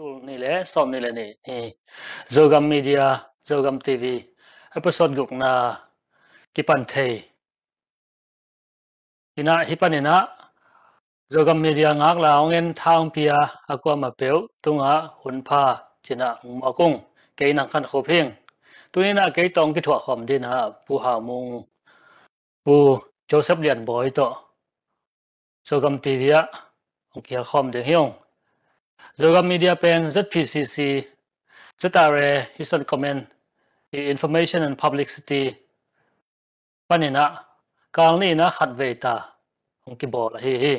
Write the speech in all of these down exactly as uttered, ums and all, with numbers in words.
Tul nih le sawm nih le nih ni Zogam Media, Zogam T V episode gukna kipan thei. Inah hih paninah Zogam Media ngakla hong en thangpia a kuama peuh tungah hunpha cinah hong muak ung. Kei nang khan khup hing. Tuninah kei tawng kithuah khawm dinah Pu Hau Mung, Pu Joseph Lian Bawi tawh Zogam T V ah hong kihel khawm ding hi ung. Zogam Media pen Z P C C, Z R A, Eastern Command, Information and Publicity paninah kal nihna khat vei ta hong kibawl ahi hi.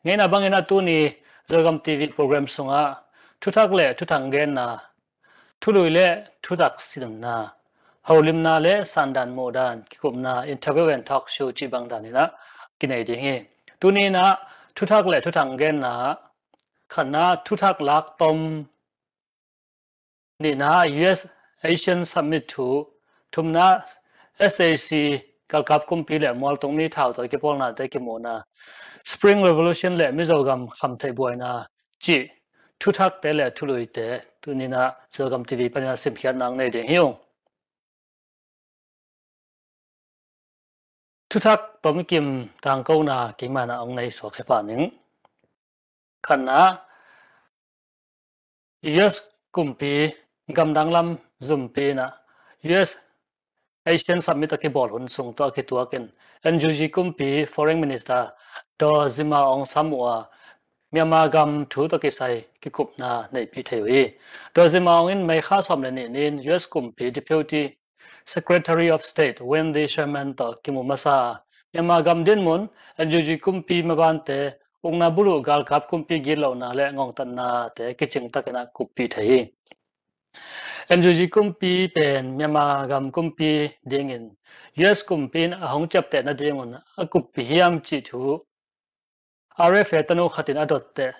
Ngeina banginah tuni Zogam T V program sungah thuthak le thuthang genna, thului le thutak simna, holimna le sandan muhdan kikupna, interview and talk show cih bang daninah kinei ding hi. Tuninah thuthak le thuthang genna khatna thuthak laktom, nihna U S ASEAN Summit thu, thumna S A C galkap kumpi le mualtung mi thautawi kipawlnate kimuhna, Spring Revolution le Mizogam khamtheih buaina cih thuthakte le thuluite tuninah Zogam T V paninah simkhiatna hong nei ding hi ung. Thuthak tomkim tangkona keimanah hong nei suak hi pah ning. Khatna, U S kumpi gamdang lam zumpi inah U S ASEAN Summit a kibawl hun sung tawh a kituakin N U G kumpi Foreign Minister Daw Zima Aung sam uh a Myanmar gam thu tawh kisai kikupna neihpih thei uh hi. Daw Zima Aung in May kha sawm le nih ni-in U S kumpi Deputy Secretary of State Wendy Sherman tawh kimu masa a, Myanmar gam dinmun, N U G kumpi mabante ukna buluh galkap kumpi gitlohna le ngongtatnate kicing takinah kuppih thei hi. N U G kumpi pen Myanmar gam kumpi dingin U S kumpi in a hong ciapteh nadingun a kuppih hiam cih thu R F A tanu khatin a dotteh.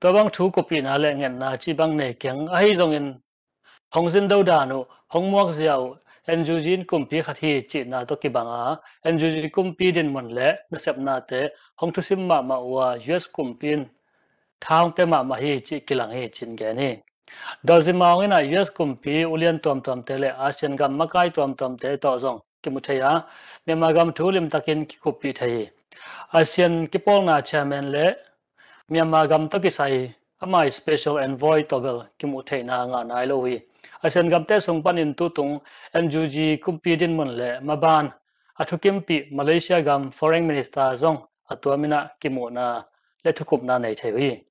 Tua bang thu kuppihna le ngetna cih bang nei keng ahi zongin hong zindo dan uh, hong muakzia uh, N U G in kumpi khat hi cihna tawh kibanga N U G kumpi dinmun le nasepnate hong thusim mahmah uh a U S kumpi in tha hong pia mahmah hi cih kilang hi cih in gen hi. Daw Zima Aung inah U S kumpi ulian tuamtuamte le ASEAN gam makai tuamtuamte tawh zong kimu thei a, Myanmar gam thu limtakin kikuppih thei hi. ASEAN kipawlna chairman le Myanmar gam tawh kisai amai special envoy tawh bel kimuh theihna ngah nai lo uh hi. ASEAN gamte sung panin tutung N U G kumpi dinmun le maban a thukimpih Malaysia gam foreign minister zong a tuaminah kimuhna le thukupna nei thei uh hi.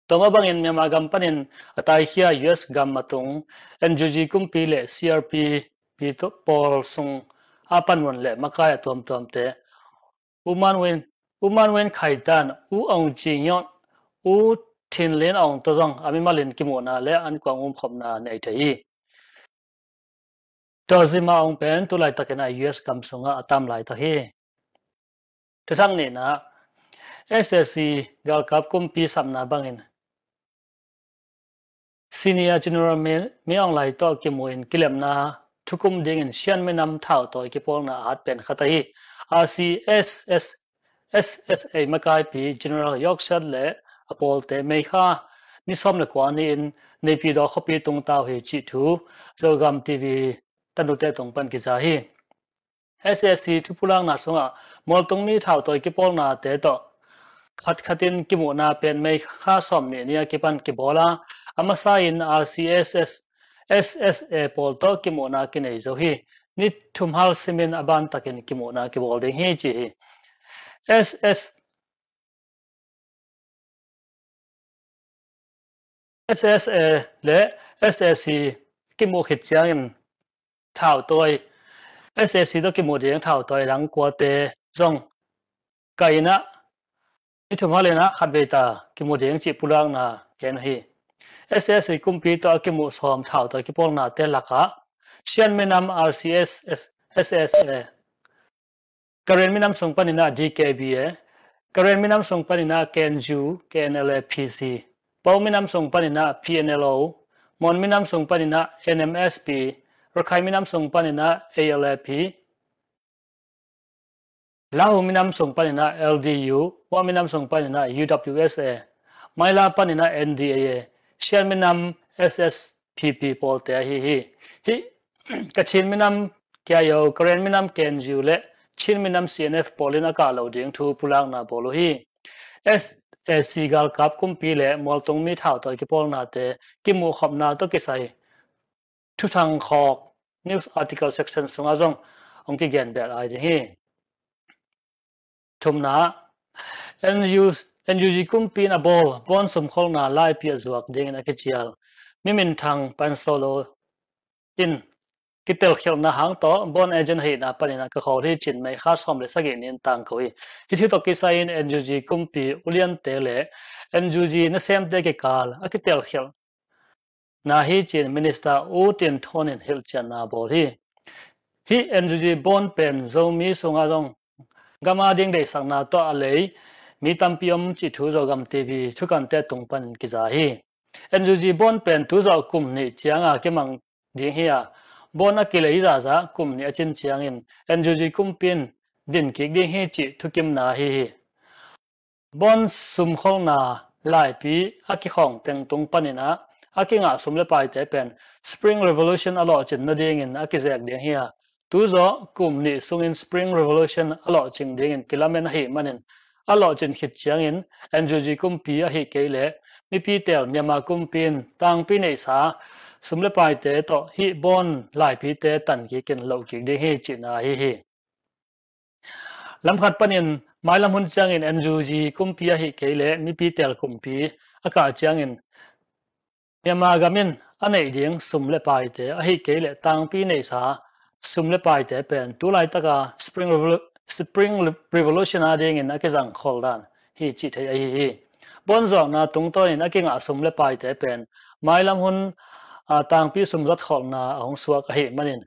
Tua mah bangin Myanmar gam panin a taikhia U S gam a tung N U G kumpi le C R P P pawl sung a panmun le makai a tuamtuamte U Man Win, U Man Win Khai Tan, U Aung Chi Nyon, U Thin Lin Aung tawh zong a mimalin kimuhna le an kuang umkhopna nei thei hi. Daw Zima Aung pen tulaitakin a U S gam sungah a tam laitak hi. Thuthak nihna, S A C galkap kumpi sapna bangin Senior General Min Aung Hlaing tawh kimuin kilemna thukum dingin Shan minam thautawi kipawlna a hat pen khat ahi R C S S S S A makaipi General Yokshat le a pawlte May kha ni sawm le kua ni-in Naypyidaw khuapi tungta uh hi cih thu Zogam T V tanute tung pan kiza hi. S A C thupulakna sungah mualtung mi thautawi kipawlnate tawh khatkhatin kimuhna pen May kha sawm nih ni a kipan kibawl a, a masa in R C S S S S A pawl tawh kimuhna kinei zo hi. Ni thum hal simin a bantakin kimuhna kibawl ding hi ci hi. S S S S A le S A C kimuh khit ciangin thautawi, S A C tawh kimuh ding thautawi dang kuate zong kaina ni thum hal inah khat vei ta kimuh ding cih pulakna ken uh hi. S A C kumpi tawh a kimuh sawm thautawi kipawlnate lakah Shan minam R C S S S A, Karen minam sung paninah D K B A, Karen minam sung paninah K N U, K N L A P C, Pawl minam sung paninah P N L O, Mon minam sung paninah N M S P, Rakhine minam sung paninah A L A P, Lahu minam sung paninah L D U, Wa minam sung paninah U W S A, Maila paninah N D A A, Shan minam S S P P pawlte ahi hi. Hih Kachin minam K I O, Karen minam K N U le Chin minam C N F pawl in a kah lo ding thu pulakna bawl uh hi. S A C galkap kumpi le mualtung mi thautawi kipawlnate kimuhkhopna tawh kisai thuthang khawk news article section sungah zong hong kigen bel ai ding hi. Thumna, N U, N U G kumpi in a bawl bawn sumkholna laipi a zuak dingin a kicial mi minthang Pan Solo in kitelkhialhna hang tawh bawn agent ahihna panin a ka khawl hi cin May kha sawm le sagih ni in tangko hi. Hih thu tawh kisai in N U G kumpi uliante le N U G nasemte kikal a kitelkhialh na hi cin Minister U Tin Thon in hilhcianna bawl hi. Hih N U G bawn pen Zomi sungah zong gam a ding deihsakna tawh a lei mi tampi om cih thu Zogam T V thukante tung panin kiza hi. N U G bawn pen tuzawh kum nih cianga kimang ding hi a, bawn a kilei zahzah kum nih a cin ciangin N U G kumpi in din kik ding hi cih thukimna ahi hi. Bawn sumkholna laipi a kikhawng teng tung panin ah a kingah sum le paite pen Spring Revolution a lawhcin nadingin a kizek ding hi a, tuzawh kum nih sungin Spring Revolution a lawhcing dingin kilamen ahih manin a lawhcin khit ciangin N U G kumpi ahih kei leh mipi tel Myanmar kumpi in tangpi neihsa sum le paite tawh hih bawn laipite tan kikin loh kik ding hi cihna ahi hi. Lamkhat panin mailam hun ciangin N U G kumpi ahih kei leh mipi tel kumpi a kah ciangin Myanmar gam in a neih ding sum le paite ahih kei leh tangpi neihsa sum le paite pen tulaitaka Spring Revolu-, Spring Revolution a dingin a kizang khol dan hi cih thei ahi hi. Bawn zawkna tungtawnin a kingah sum le paite pen mailam hun a tangpi sum zat kholna a hong suak ahih manin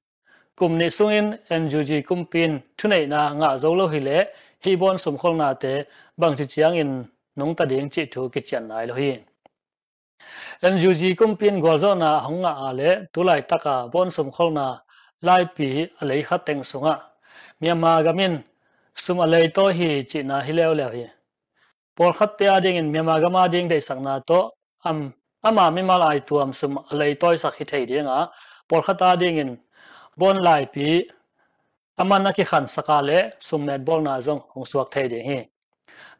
kum nih sungin N U G kumpi in thuneihna ngah zo lo hileh hih bawn sumkholnate bangci ciangin nungta ding cih thu kician nai lo hi. N U G kumpi in gualzawhna a hong ngah a leh tulaitaka bawn sumkholna laipi a lei khat teng sungah Myanmar gam in sum a leitawi hi cihna hi leuleu hi. Pawlkhatte adingin Myanmar gam ading deihsakna tawh am, ama mimal aituam sum a leitawisak hi thei dinga, pawlkhat adingin bawn laipi a man a kikhansak a leh summet bawlna zong hong suak thei ding hi.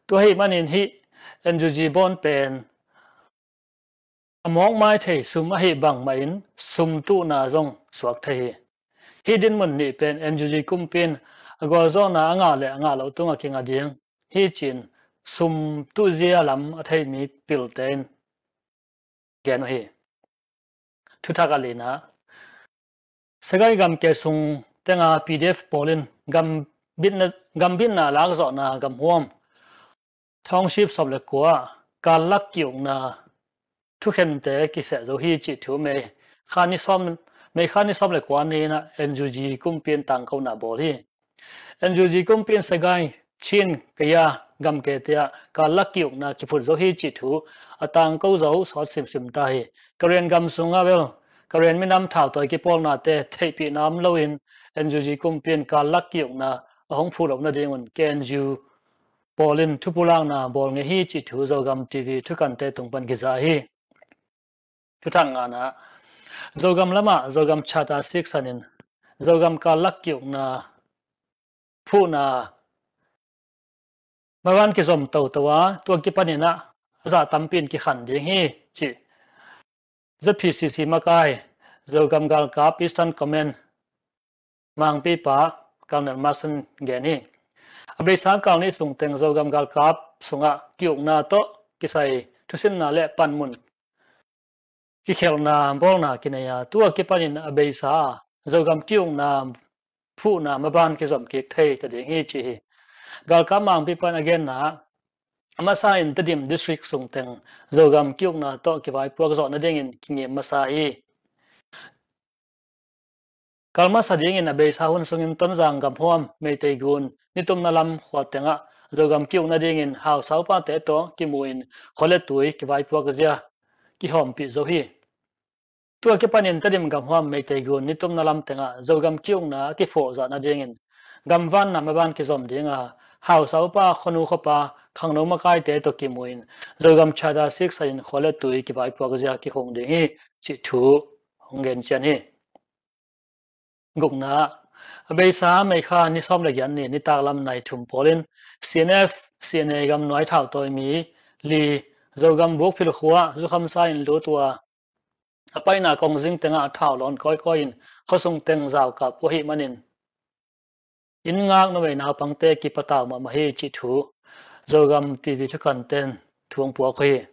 Tua ahih manin hih N U G bawn pen a mawkmai thei sum ahih bangmahin sum tuhna zong suak thei hi. Hih dinmun nih pen N U G kumpi in a gualzawhna a ngah le a ngah loh tungah kingah ding hi cin sum tuhzia lam a thei mi pilte in gen uh hi. Thuthak a lina, Sagaing gamke sung tenga P D F pawl in gambitna, gambitna lakzawhna gamhuam township sawm le kua ah kallak ki-ukna thukhente kiseh zo hi cih thu May kha ni sawm, May kha ni sawm le kua ni-in ah N U G kumpi in tangkona bawl hi. N U G kumpi in Sagaing, Chin, Kaya gamkete ah kallak ki-ukna kiphut zo hi cih thu a tangko zo sawt simsim ta hi. Karen gam sungah bel Karen minam thautawi kipawlnate theihpihna om loin N U G kumpi in kallak ki-ukna a hong phuh loh nadingun K N U pawl in thupulakna bawl ngei hi cih thu Zogam T V thukante tung pan kiza hi. Thuthak ngana, Zogam lamah Zogam Charter siksan in Zogam kallak ki-ukna phuhna maban kizom toto a, tua kipanin ah a zah tampi in kikhan ding hi cih Z P C C makai Zogam galkap Eastern Command mangpipa Colonel Mason gen hi. A beisa kal nih sung teng Zogam galkap sungah ki-ukna tawh kisai thusinna le panmun kikhelhna bawlna kinei a, tua kipanin a beisa Zogam ki-ukna phuhna maban kizom kik thei ta ding hi ci hi. Galkap mangpipa in a genna, a masa in Tedim District sung teng Zogam ki-ukna tawh kivaipuak zawh nadingin kingim masa hi. Kal masa dingin a beisa hun sungin Tonzang gamhuam Meitei gun nitumna lam khua tengah Zogam ki-uk nadingin hausa upate tawh kimu in khua le tui kivaipuak zia kihawmpih zo hi. Tua kipanin Tedim gamhuam Meitei gun nitumna lam tengah Zogam ki-ukna a kiphawh zah nadingin gamvanna maban kizom dinga hausa upa khuanu khuapa khangno makaite tawh kimu in Zogam Charter siksa in khua le tui kivaipuak zia kikhung ding hi cih thu hong gen cian hi. Gukna, a beisa May kha ni sawm le giat ni nitaklam nai thum pawlin C N F, C N A gamnuai thautawi mi li Zogam Bukphil khua zukhamsa in lut uh a, a paina kongzing tengah thau lawn kawikawi in khuasung teng zaukap uh ahih manin inn ngak numei naupangte kipatau mahmah hi cih thu Zogam T V thukanten thu hong puak uh hi.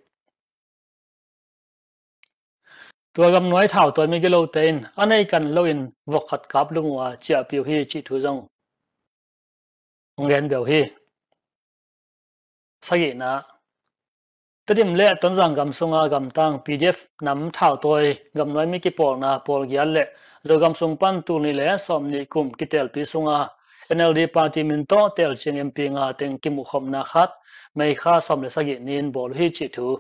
Tua gamnuai thautawi migilote in a nei kan loin vok khat kap lum uh a ciahpih uh hi cih thu zong hong gen beh uh hi. Sagihna, Tedim le Tonzang gam sunga gamtang P D F nam thautawi gamnuai mi kipawlna pawl giat le Zogam sung pan tul nih le sawm nih kum kitelpi sunga N L D party min tawh telciang M P nga teng kimuhkhopna khat May kha sawm le sagih ni-in bawl uh hi cih thu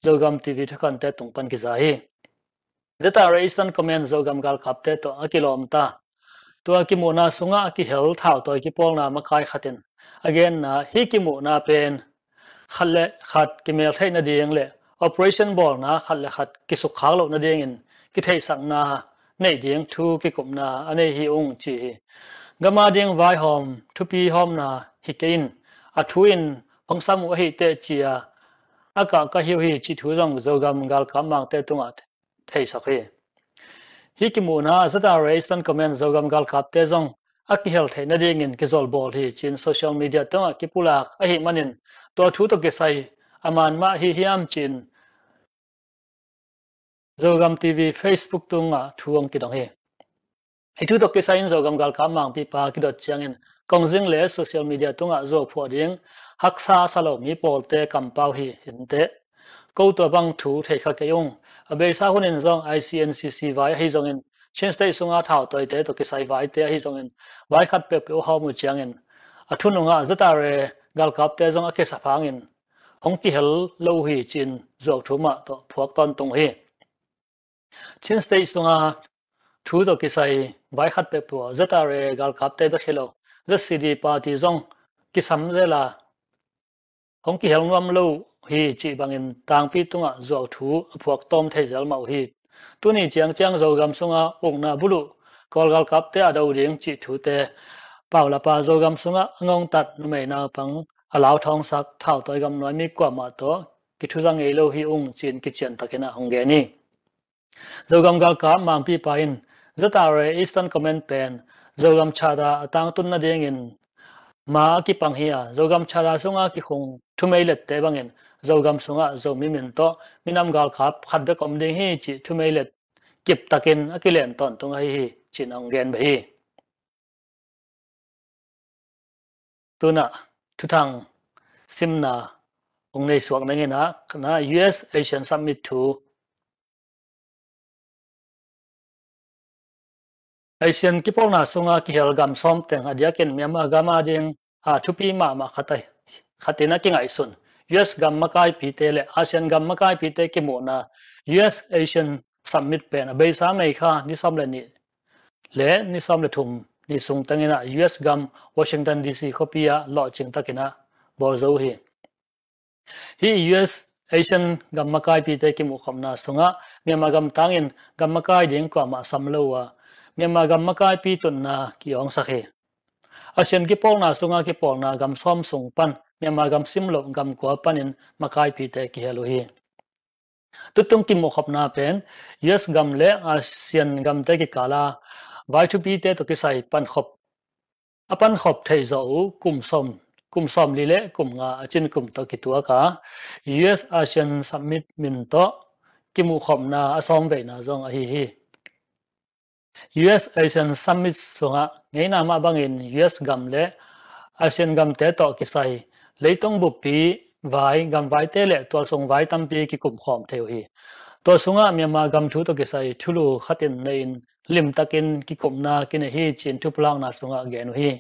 Zogam T V thukante tung pan kiza hi. Z R A Eastern Command Zogam galkapte tawh a kilawm ta. Tua kimuhna sungah a kihel thautawi kipawlna makai khatin a genna, hih kimuhna pen khat le khat kimel theih nading le operation bawlna khat le khat kisukkhak loh nadingin kitheihsakna neih ding thu kikupna a nei hi ung ci hi. Gam a ding vaihawm thupi hawmna hi kei in a thu in hong sam uh ahi teh ci-a a kahkah hi uh hi cih thu zong Zogam galkap mangte tungah theisak hi. Hih kimuhna Z R A Eastern Command Zogam galkapte zong a kihel theih nadingin kizolbawl hi ci-in social media tungah kipulak ahih manin tua thu tawh kisai a man mah hi hiam ci-in Zogam T V Facebook tungah thu hong kidong hi. Hih thu tawh kisai in Zogam galkap mangpipa kidot ciangin kongzing le social media tungah zuau phuah ding haksa a sa lo mi pawlte kampau hi inteh. Ko tua bang thu thei kha kei ung. A beisa hunin zong I C N C C vai ahi zongin Chin State sunga thautawite tawh kisai vaite ahi zongin vai khat peuhpeuh a hawm uh ciangin a thunungah Z R A galkapte zong a kisa phangin hong kihel lo uh hi ci-in zuau thu mah tawh phuak tawntung uh hi. Chin State sunga thu tawh kisai vai khat peuhpeuh Z R A galkapte bek hi lo Z C D party zong kisam zel a hong kihel nuam lo uh hi cih bangin tangpi tungah zuau thu a phuak tawm thei zel mah uh hi. Tuni ciangciang Zogam sunga ukna buluh Kawl galkapte a do ding cih thute paulapa Zogam sungah a ngongtat numei naupang a lauthawngsak thautawi gamnuai mi kuamah tawh kithuza ngei lo hi ung ci-in kiciantakin ah hong gen hi. Zogam galkap mangpipa in Z R A Eastern Command pen Zogam Charter a tangtun nadingin ma a kipang hi a, Zogam Charter sunga kikhung thumeilette bangin Zogam sungah Zomi min tawh minam galkap khat bek om ding hi cih thumeilet kiptakin a kilen tawntung ahi hi ci-in hong gen beh hi. Tunah thuthang simna hong nei suak nangin ah, na U S Asian Summit thu, Asian kipawlna sunga kihel gam sawm teng a diakin Myanmar gam a ding a thupi mahmah khat a, khatin a kingaihsun U S gam makaipite le Asian gam makaipite kimuhna U S Asian Summit pen a beisa May kha ni sawm le nih le ni sawm le thum ni sung tengin ah U S gam Washington D C khuapi ah lawhcing takin ah bawl zo uh hi. Hih U S Asian gam makaipite kimuhkhopna sungah Myanmar gam tangin gam makai ding kuamah sam lo uh a, Myanmar gam makaipi tunna ki-awngsak hi. Asian kipawlna sunga kipawlna gam sawm sung pan Myanmar gam simloh gam kua panin makaipite kihel uh hi. Tutung kimuhkhopna pen U S gam le Asian gamte kikala vai thupite tawh kisai pankhop a pankhop theih zawh uh kum sawm, kum sawm li le kum nga a cin kum tawh kituak a, U S Asian Summit min tawh kimuhkhopna a sawm veina zong ahi hi. U S Asian Summit sungah ngeina mah bangin U S gam le Asian gamte tawh kisai leitung buppi vai, gamvaite le tualsung vai tampi kikumkhawm thei uh hi. Tua sungah Myanmar gam thu tawh kisai thulu khatin nei-in limtakin kikupna kinei hi ci-in thupulakna sungah gen uh hi.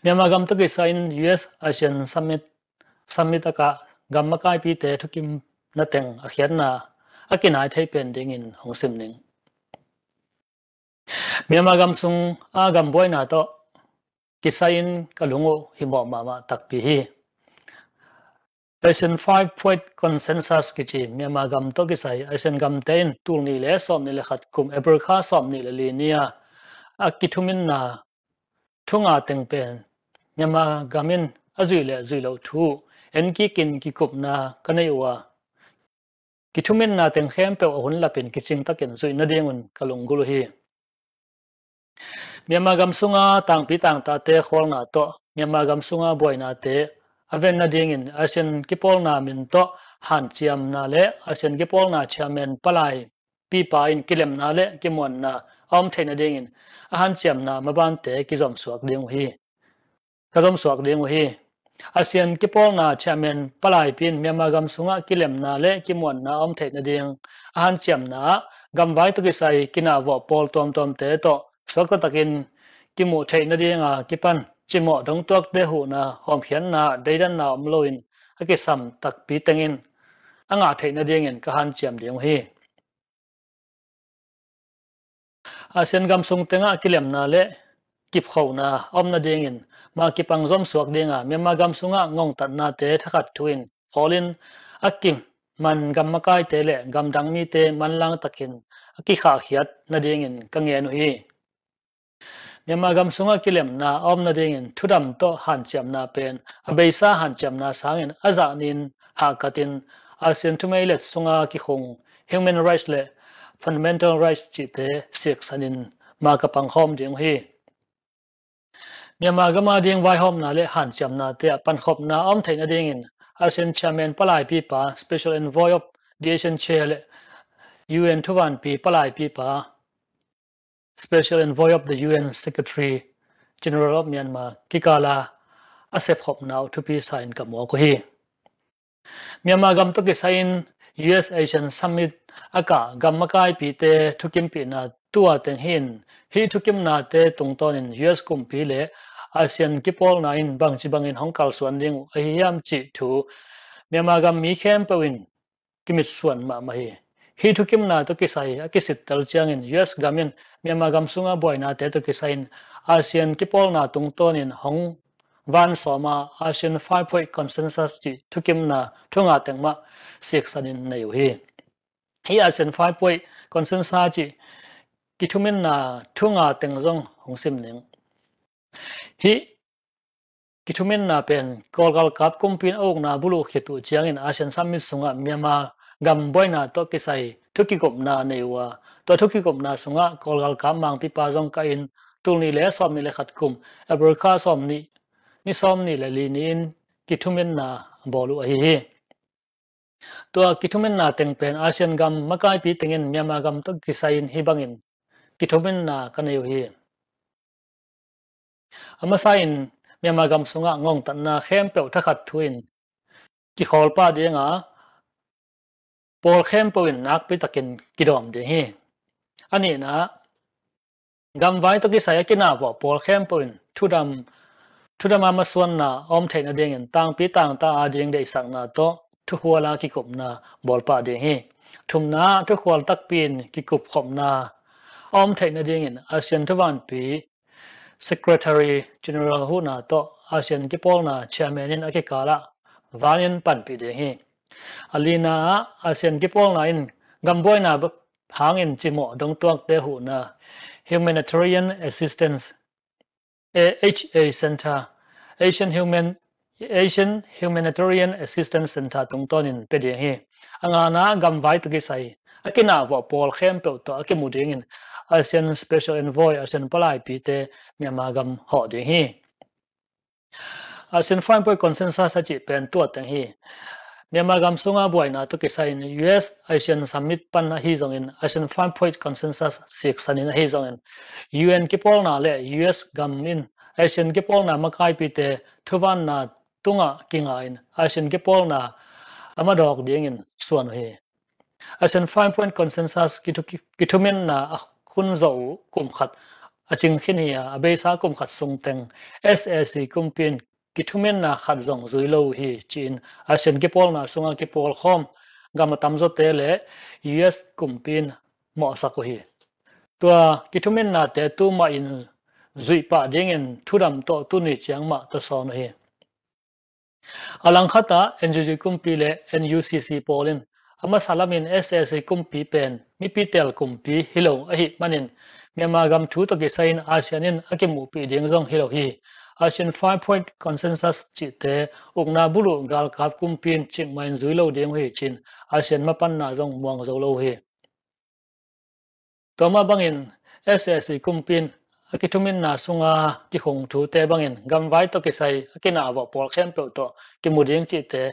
Myanmar gam tawh kisai-in U S Asian Summit, Summit a kah gam makaipite thukimna teng a khiatna a kinai thei pen dingin hong sim ning. Myanmar gam sung a gam buaina tawh kisai-in ka lung uh himawh mahmah takpi hi. ASEAN Five Point Consensus kici Myanmar gam tawh kisai ASEAN gamte in tul nih le sawm nih le khat kum April kha sawm nih le li ni-a a kithuminna thu nga teng pen Myanmar gam in a zuih le zuih loh thu en kikin kikupna ka nei uh a, kithuminna teng khempeuh a hun lapin kicing takin zuih nadingun ka lunggulh uh hi. Myanmar gam sunga tangpi tangtate khawlna tawh Myanmar gam sunga buainate a ven nadingin ASEAN kipawlna min tawh hanciamna le ASEAN kipawlna chairman palai pipa in kilemna le kimuanna a om theih nadingin a hanciamna mabante kizomsuak ding uh hi. Ka zomsuak ding uh hi. ASEAN kipawlna chairman palaipi in Myanmar gam sungah kilemna le kimuanna a om theih nading a hanciamna ah gamvai tawh kisai kinahvawh pawl tuamtuamte tawh suakta takin kimuh theih nadinga kipan cimawh dongtuakte huhna hawmkhiatna deidanna om loin a kisam takpi tengin a ngah theih nadingin ka hanciam ding uh hi. ASEAN gam sung tengah kilemna le kipkhona a om nadingin ma kipang zomsuak dinga Myanmar gam sungah ngongtatnate thakhat thu in khawlin a kiman gam makaite le gamdang mite manlang takin a kikhahkhiat nadingin ka ngen uh hi. Myanmar gam sungah kilemna a om nadingin thudam tawh hanciamna pen a beisa hanciamna sangin a zahnin hahkatin ASEAN thumeilet sunga kikhung human rights le fundamental rights cihte siksanin ma ka pangkhawm ding uh hi. Myanmar gam ading vaihawmna le hanciamnate ah pankhopna a om theih nadingin ASEAN chairman palaipipa Special Envoy of the ASEAN Chair le U N thuvanpi palaipipa Special Envoy of the U N Secretary General of Myanmar kikala a sepkhopna uh thupi sa-in ka muak uh hi. Myanmar gam tawh kisai-in U S ASEAN Summit a kah gam makaipite thukimpihna tua teng hi-in hih thukimnate tungtawnin U S kumpi le ASEAN kipawlna in bangci bangin hong kalsuan ding uh ahi hiam cih thu Myanmar gam mi khempeuh in kimitsuan mahmah hi. Hih thukimna tawh kisai a kisittel ciangin U S gam in Myanmar gam sunga buainate tawh kisai-in ASEAN kipawlna tungtawnin hong vansawma ASEAN Five Point Consensus cih thukimna thu nga teng mah siksanin nei uh hi. Hih ASEAN Five Point Consensus cih kithuminna thu nga teng zong hong sim ning. Hih kithuminna pen Kawl galkap kumpi in a ukna buluh khit uh ciangin ASEAN Summit sungah Myanmar gam buaina tawh kisai thukikupna nei uh a, tua thukikupna sungah Kawl galkap mangpipa zong kah in tul nih le sawm nih le khat kum April kha sawm nih ni sawm nih le li ni-in kithuminna bawl uh ahi hi. Tua kithuminna teng pen ASEAN gam makaipi tengin Myanmar gam tawh kisai-in hih bangin kithuminna ka nei uh hi. A masa-in Myanmar gam sungah ngongtatna khempeuh thakhat thu-in kikhawl pah dinga pawl khempeuh in nakpi takin kidawm ding hi. A nihna ah gamvai tawh kisai a kinahvawh pawl khempeuh in thudam thudam a masuanna a om theih nadingin tangpi tangta ading deihsakna tawh thukhuala kikupna bawl pah ding hi. Thumna ah thukhual takpi in kikupkhopna a om theih nadingin ASEAN thuvanpi Secretary General huhna tawh ASEAN kipawlna chairman in a kikalah vanin panpih ding hi. A lina ah ASEAN kipawlna in gambuaina hangin cimawh dongtuakte huhna Humanitarian Assistance A H A Center, Asian Human Asian Humanitarian Assistance Center tungtawnin pia ding hi. A ngana ah gamvai tawh kisai a kinahvawh pawl khempeuh tawh a kimu dingin ASEAN Special Envoy, ASEAN palaipite Myanmar gam hawh ding hi. ASEAN Five Point Consensus a cih pen tua teng hi. Myanmar gam sunga buaina tawh kisai-in U S ASEAN Summit pan ahi zongin ASEAN Five Point Consensus siksanin ahi zongin U N kipawlna le U S gam in ASEAN kipawlna makaipite thuvanna tungah kinga-in ASEAN kipawlna a madawk dingin suan uh hi. ASEAN Five Point Consensus kithu- kithuminna a khunzawh uh kum khat a cing khin hi a, a beisa kum khat sungteng S A C kumpi in kithuminna khat zong zui lo uh hi ci-in ASEAN kipawlna sunga kipawlkhawm gam a tamzawte le U S kumpi in mawhsak uh hi. Tua kithuminnate tu mah in zuih pah dingin thudam tawh tuni ciang mah tawsawn uh hi. A langkhat ah N U G kumpi le N U C C pawl in a masa lamin S A C kumpi pen mipi tel kumpi hi lo ahih manin Myanmar gam thu tawh kisai in ASEAN in a kimuhpih ding zong hi lo hi. ASEAN Five Point Consensus cihte ukna buluh galkap kumpi in cikmah in zui lo ding uh hi ci-in ASEAN mapanna zong muang zo lo uh hi. Tua mah bangin S A C kumpi in a kithuminna sunga kikhung thute bangin gamvai tawh kisai a kinavawh pawl khempeuh tawh kimu ding cihte,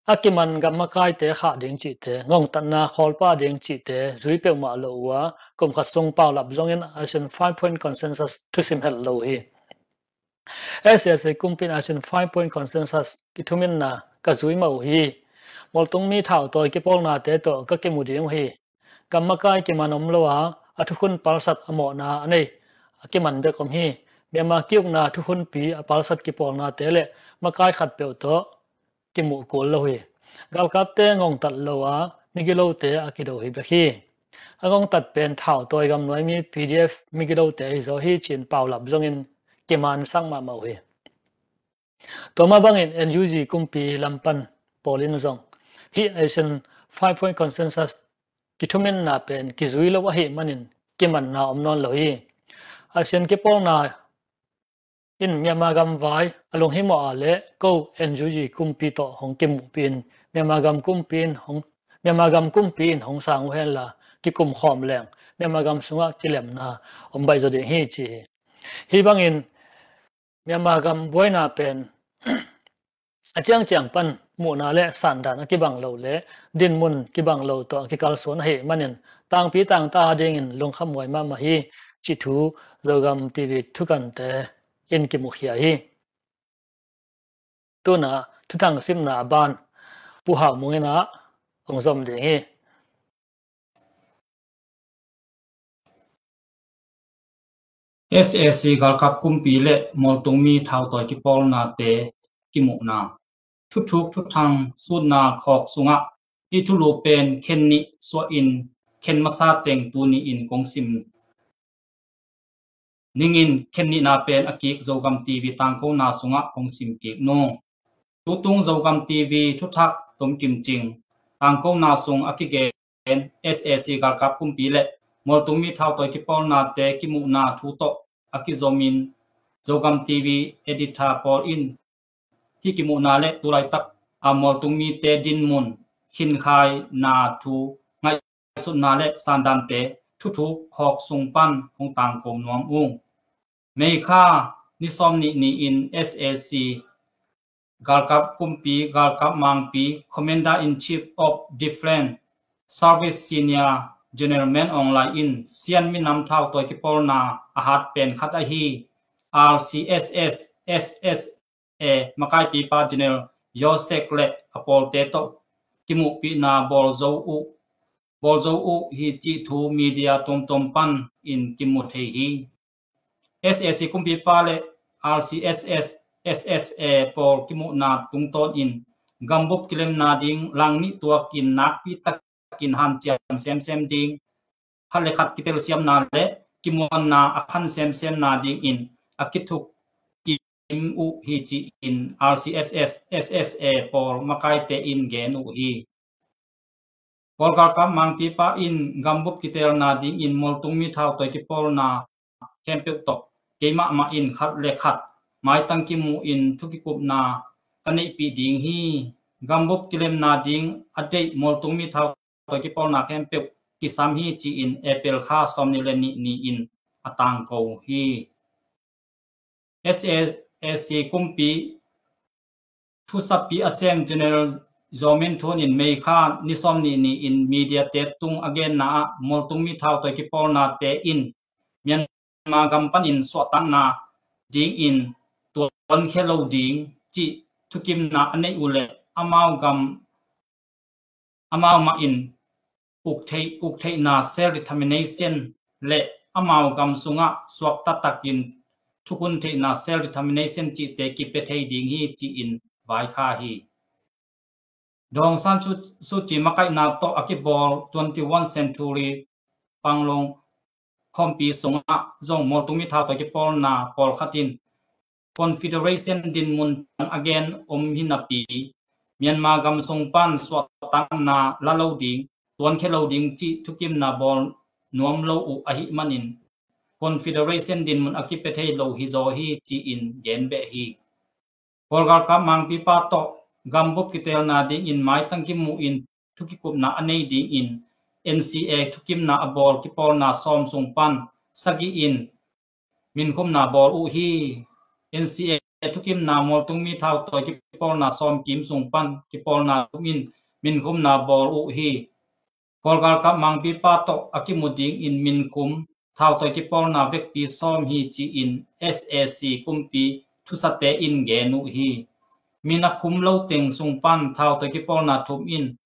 a kiman gam makaite khah ding cihte, ngongtatna khawlpa ding cihte zui peuhmah lo uh a, kum khat sung paulap zongin ASEAN Five Point Consensus thusim helh lo uh hi. S A C kumpi in ASEAN Five Point Consensus kithuminna ka zui mah uh hi. Mualtungmi thautawi kipawlnate tawh ka kimu ding uh hi. Gam makai kiman om lo a, a thukhun palsat a mawhna a nei a kiman bek om hi. Myanmar kiukna thukhunpi a palsat kipawlnate le makai khatpeuh tawh kimuh kul lo hi. Galkapte ngongtat lo a, migilote a kido hi bek hi. A ngongtat pen thautawi gamnuaimi P D F migilote hi zaw hi ci-in paulap zongin kimansak mahmah uh hi. Tua mah bangin N U G kumpi lam pan pawl in zong hih ASEAN Five Point Consensus kithuminna pen kizui lo ahih manin kimanna om nawn lo hi. ASEAN kipawlna in Myanmar gamvai a lunghimawh a le ko N U G kumpi tawh hong kimuhpih in Myanmar gam kumpi in hong, Myanmar gam kumpi in hong sang uh henla kikum khawm leng Myanmar gam sungah kilemna om baih zaw ding hi ci hi. Hih bangin Myanmar gam buaina pen a ciangciang pan muhna le sandan a kibang lo le dinmun kibang lo tawh a kikalsuan ahih manin tangpi tangta dingin lungkhamhuai mahmah hi cih thu Zogam T V thukante in kimukhia hi. Tuna thuthang simna a ban Pu Hau Mung in ah hong zom ding hi. S A C galkap kumpi le mualtungmi thautawi kipawlnate kimuhna. Thuthuk thuthang sutna khawk sungah hih thulu pen khen nih suahin khen masa teng tuni in kong sim ningin khen nihna pen a kik Zogam T V tangkona sungah kong sim kik nung. Tutung Zogam T V thuthak tomkim cing tangkona sung a kigen S A C galkap kumpi le mualtungmi thautawi kipawlnate kimuhna thu tawh a kizomin Zogam T V editor pawl in hih kimuhna le tulaitak a mualtungmite dinmun khinkhaina thu ngaihsutna le sandante thuthuk khawk sung pan hong tangko nuam ung. May kha ni sawm nih ni-in S A C galkap kumpi, galkap mangpi, Commander in Chief of Defense Service Senior General Min Aung Hlaing in Sian minam thautawi kipawlna a hat pen khat ahi R C S S S S A makaipipa General Yaw Sek le a pawlte tawh kimuhpihna bawl zo uh, bawl zo uh hi cih thu media tuamtuam pan in kimu thei hi. S A C kumpipa le R C S S S S A pawl kimuhna tungtawn in gambup kilemna ding lang nih tuakin nakpi takin hanciam semsem ding, khat le khat kitelsiamna le kimuanna a khan semsemna dingin a kithuk kim uh hi ci-in R C S S S S A pawl makaite in gen uh hi. Kawlgalkap mangpipa in gambup kitelna dingin mualtungmi thautawi kipawlna khempeuh tawh keimahmah in khat le khat maitang kimu in thukikupna ka neihpih ding hi. Gambup kilemna ding a deih mualtungmi thautawi kipawlna khempeuh kisam hi ci-in April kha sawmnih le nih ni-in a tangko hi. S A C kumpi thusapi a sem General Zaw Min Thun in May kha ni sawmnih ni-in mediate tung a genna ah mualtungmi thautawi kipawlnate in Myanmar gam panin suahtakna dingin tuankhia lo ding cih thukimna a neih uh leh amau gam amau mah in uk theih, uk theihna self determination le amau gam sungah suakta takin thukhun theihna self determination cihte kipia thei ding hi ci-in vaikha hi. Daw Aung San Suu Kyi makaihna tawh a kibawl twenty-one century Panglong khawmpi sungah zong mualtungmi thautawi kipawlna pawlkhat in Confederation dinmun pan a gen om hi napi, Myanmar gam sung pan suahtakna la lo ding, tuankhia lo ding cih thukimna bawl nuam lo uh ahih manin Confederation dinmun a kipia thei lo hi zaw hi ci-in gen beh hi. Kawl galkap mangpipa tawh gambup kitelna dingin maitang kimuhin thukikupna a nei dingin N C A thukimna a bawl kipawlna sawm sung pan sagih in minkhumna bawl uh hi. N C A thukimna mualtungmi thautawi kipawlna sawm kim sung pan kipawlna thum in minkhumna bawl uh hi. Kawl galkap mangpipa tawh a kimu dingin minkhum thautawi kipawlna vekpi sawm hi ci-in S A C kumpi thusate in gen uh hi. Min a khum lo teng sung pan thautawi kipawlna thum in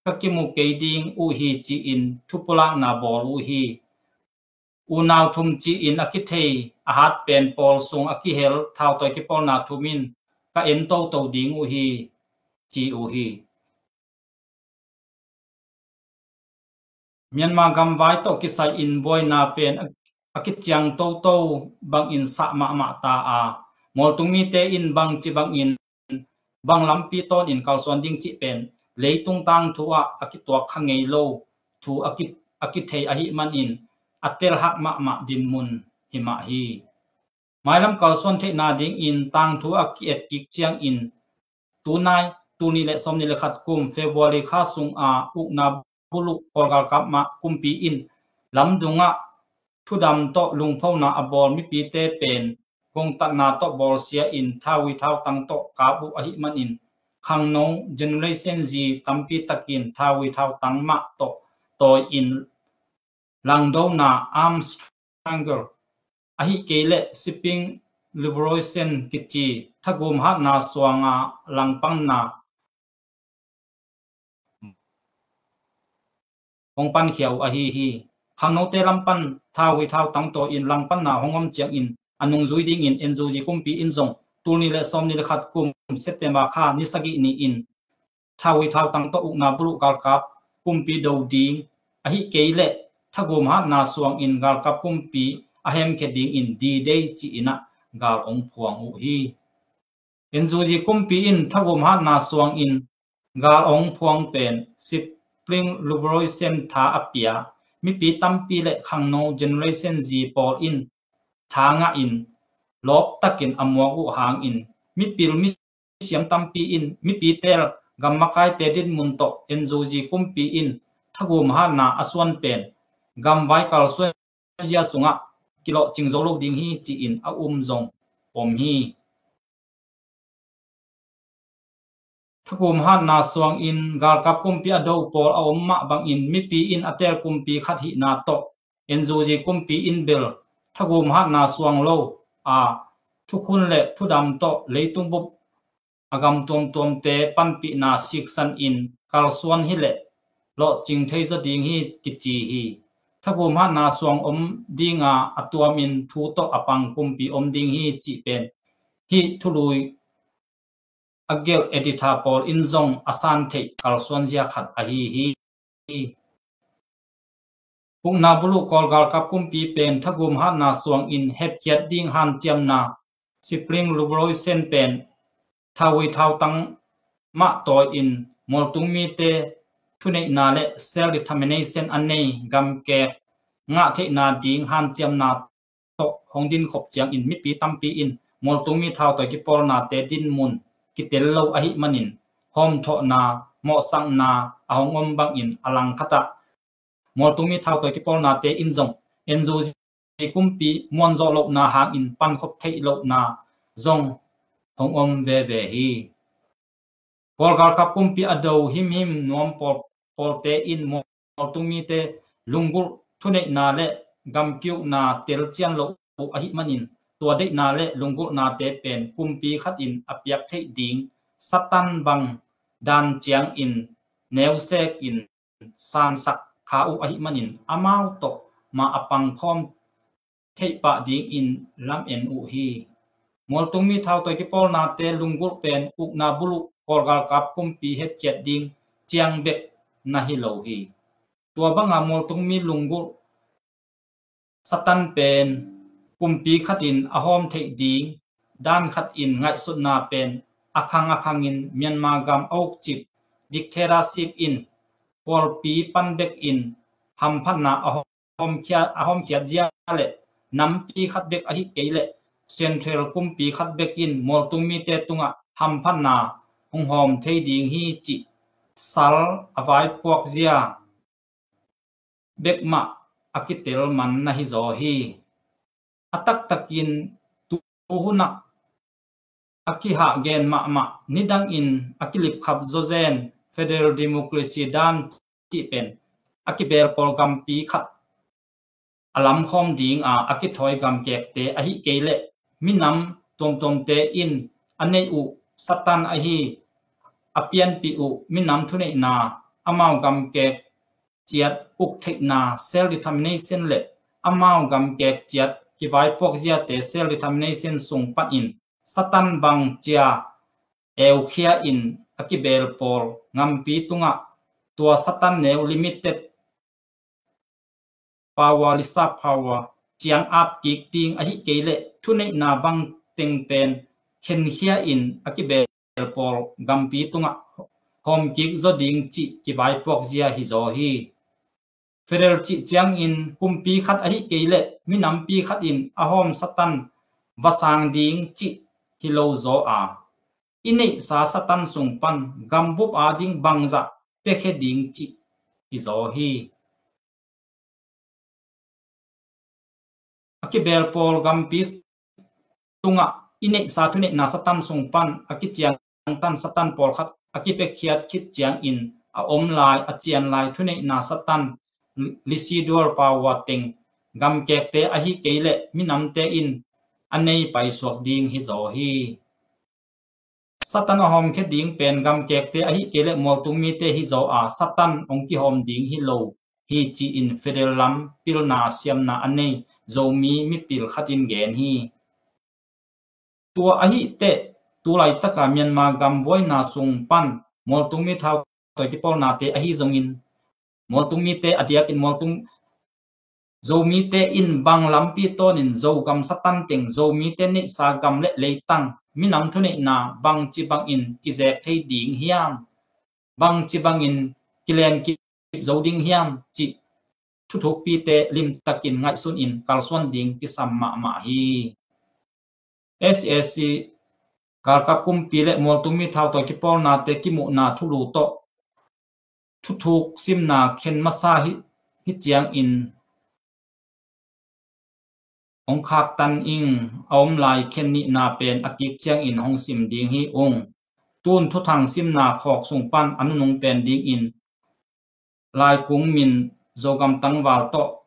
ka kimu kei ding uh hi ci-in thupulakna bawl uh hi. Unau thum ci-in a kithei a hat pen pawl sung a kihel thautawi kipawlna thum in ka en toto ding uh hi ci uh hi. Myanmar gamvai tawh kisai in buaina pen a, a kiciang toto bangin sah mahmah ta a, mualtungmite in bangci bangin bang lampi tawnin kalsuan ding cih pen leitung tangthu ah a kituak kha ngei lo thu a ki, a kithei ahih manin a telhak mahmah dinmun hi mah hi. Mailam kalsuan theihna dingin tangthu a ki-et kik ciangin tunai, tul nih le sawm nih le khat kum February kha sung a ukna buluh Kawl galkap mah kumpi in lamdungah thudam tawh lungphona a bawl mipite pen gongtatna tawh bawlsia in thaui thautang tawh kap uh ahih manin khangno Generation Z tampi takin thaui thautang mah tawh tawi in langdona, arms triangle, ahih kei leh shipping liberation kici thagum hatna suanga langpanna hong pankhia uh ahi hi. Khangnote lam pan thaui thautang tawi in langpanna hong om ciangin a nungzui dingin N U G kumpi in zong tul nih le sawm nih le khat kum September kha ni sagih ni-in thaui thautang tawh ukna buluh galkap kumpi do ding, ahih kei leh thagum hatna suangin galkap kumpi a hemkhia dingin D-Day ci-in ah gal ong phuang uh hi. N U G kumpi in thagum hatna suangin gal ong phuang pen Spring Revolution tha a pia mipi tampi le khangno Generation Z pawl in tha ngahin lawptakin a muak uh hangin mipil misiam tampi in mipi teel gam makaite dinmun tawh N U G kumpi in thagum hatna a suan pen gamvai kalsuan zia sungah kilawhcing zo lo ding hi ci-in a um zong om hi. Thagum hatna suangin galkap kumpi a do pawl a om mah bangin mipi in a teel kumpi khat hihna tawh N U G kumpi in bel thagum hatna suang lo a thukhun le thudam tawh leitung bup a gam tuamtuamte panpihna siksan in kalsuan hileh lawhcing thei zaw ding hi kici hi. Thagum hatna suang om dinga a tuamin thu tawh a pang kumpi om ding hi cih pen hih thului a gelh editor pawl in zong a san theih kalsuan zia khat ahi hi. Ukna buluh Kawl galkap kumpi pen thagum hatna suangin hepkhiat ding hanciamna Spring Revolution pen thaui thautang mah tawi in mualtungmite thuneihna le self determination a nei gamkek ngah theihna ding hanciamna tawh hong dinkhop ciangin mipi tampi in mualtungmi thautawi kipawlnate dinmun kitel lo ahih manin hawmthawhna, mawhsakna a hong om bangin a langkhatah mualtungmi thautawi kipawlnate in zong N U G kumpi muanzawh lohna hangin pankhop theih lohna zong hong om veve hi. Kawl galkap kumpi a do himhim nuam pawl, pawlte in mualtungmite lunggulh thuneihna le gamkiukna telcian lo uh ahih manin tua deihna le lunggulhnate pen kumpi khatin a piak theih ding Satan bang dan ciangin neusekin sansak kha uh ahih manin amau tawh mah a pangkhawm theih pah dingin lam en uh hi. Mualtungmi thautawi kipawlnate lunggulh pen ukna buluh Kawl galkap kumpi hetkhiat ding ciang bek na hi lo hi. Tua banga mualtungmi lunggulh Satan pen kumpi khatin a hawm theih ding dan khat in ngaihsutna pen a khang a khangin Myanmar gam a ukcip dictatorship in khualpi pan bekin hamphatna a hawmkhia-, a hawmkhiat zia le nampi khat bek ahi kei le central kumpi khat bek in mualtung mite tungah hamphatna hong hawm thei ding hi cih sal a vaipuak zia bekmah a kitel man na hi zaw hi. A taktakin tu hunah a kihah gen mahmah nidangin a kilipkhap zawzen federal democracy dan cih pen a kibelpawl gampi khat a lamkhawm dinga a kithawi gamkekte ahi kei leh minam tuamtuamte in a neih uh Satan ahi a pianpih uh minam thuneihna amau gamkek ciat uk theihna self determination le amau gamkek ciat kivaipuak ziate self determination sung panin Satan bang cia eukhia in a kibelpawl gampi tungah tua Satan neu limited power, lisa power ciang ap kik ding ahi kei leh thuneihna bang teng pen khenkhia in a kibelpawl gampi tungah hawm kik zaw ding cih kivaipuak zia hi zaw hi. Federal cih ciangin kumpi khat ahi kei leh minampi khat in a hawm Satan va sang ding cih hi lo zaw a, i neihsa Satan sung pan gambup a ding bangzah piakhia ding cih hi zaw hi. A kibelpawl gampi tungah i neihsa thuneihna Satan sung pan a kiciangtan Satan pawlkhat a kipiakhiat khit ciangin a om lai a cian lai thuneihna Satan lisidual power teng gamkekte ahi kei leh minamte in a nei paisuak ding hi zaw hi. Satan a hawmkhia ding pen gamkekte ahi kei leh mualtung mite hi zaw a, Satan hong kihawm ding hi lo hi ci-in federal lam pilna siamna a nei Zomi mipil khat in gen hi. Tua ahi teh tu laitaka Myanmar gam buaina sung pan mualtung mi thautawi kipawlnate ahi zongin mualtung mite a diakin mualtung Zomite in bang lampi tawnin Zogam Satan teng Zomite neihsa gam le leitang minam thuneihna bangci bangin kizek thei ding hiam? Bangci bangin kilen kip zo ding hiam? Cih thuthukpite limtakin ngaihsun in kalsuan ding kisam mahmah hi. S A C galkap kumpi le mualtung mi thautawi kipawlnate kimuhna thulu tawh thuthuk simna khen masa hi, hi ciangin hong khaktan ing a om lai khen nihna pen a kik ciangin hong sim ding hi ung. Tun thuthang simna khawk sung pan a nunung pen dingin Laikung min Zogam tangval tawh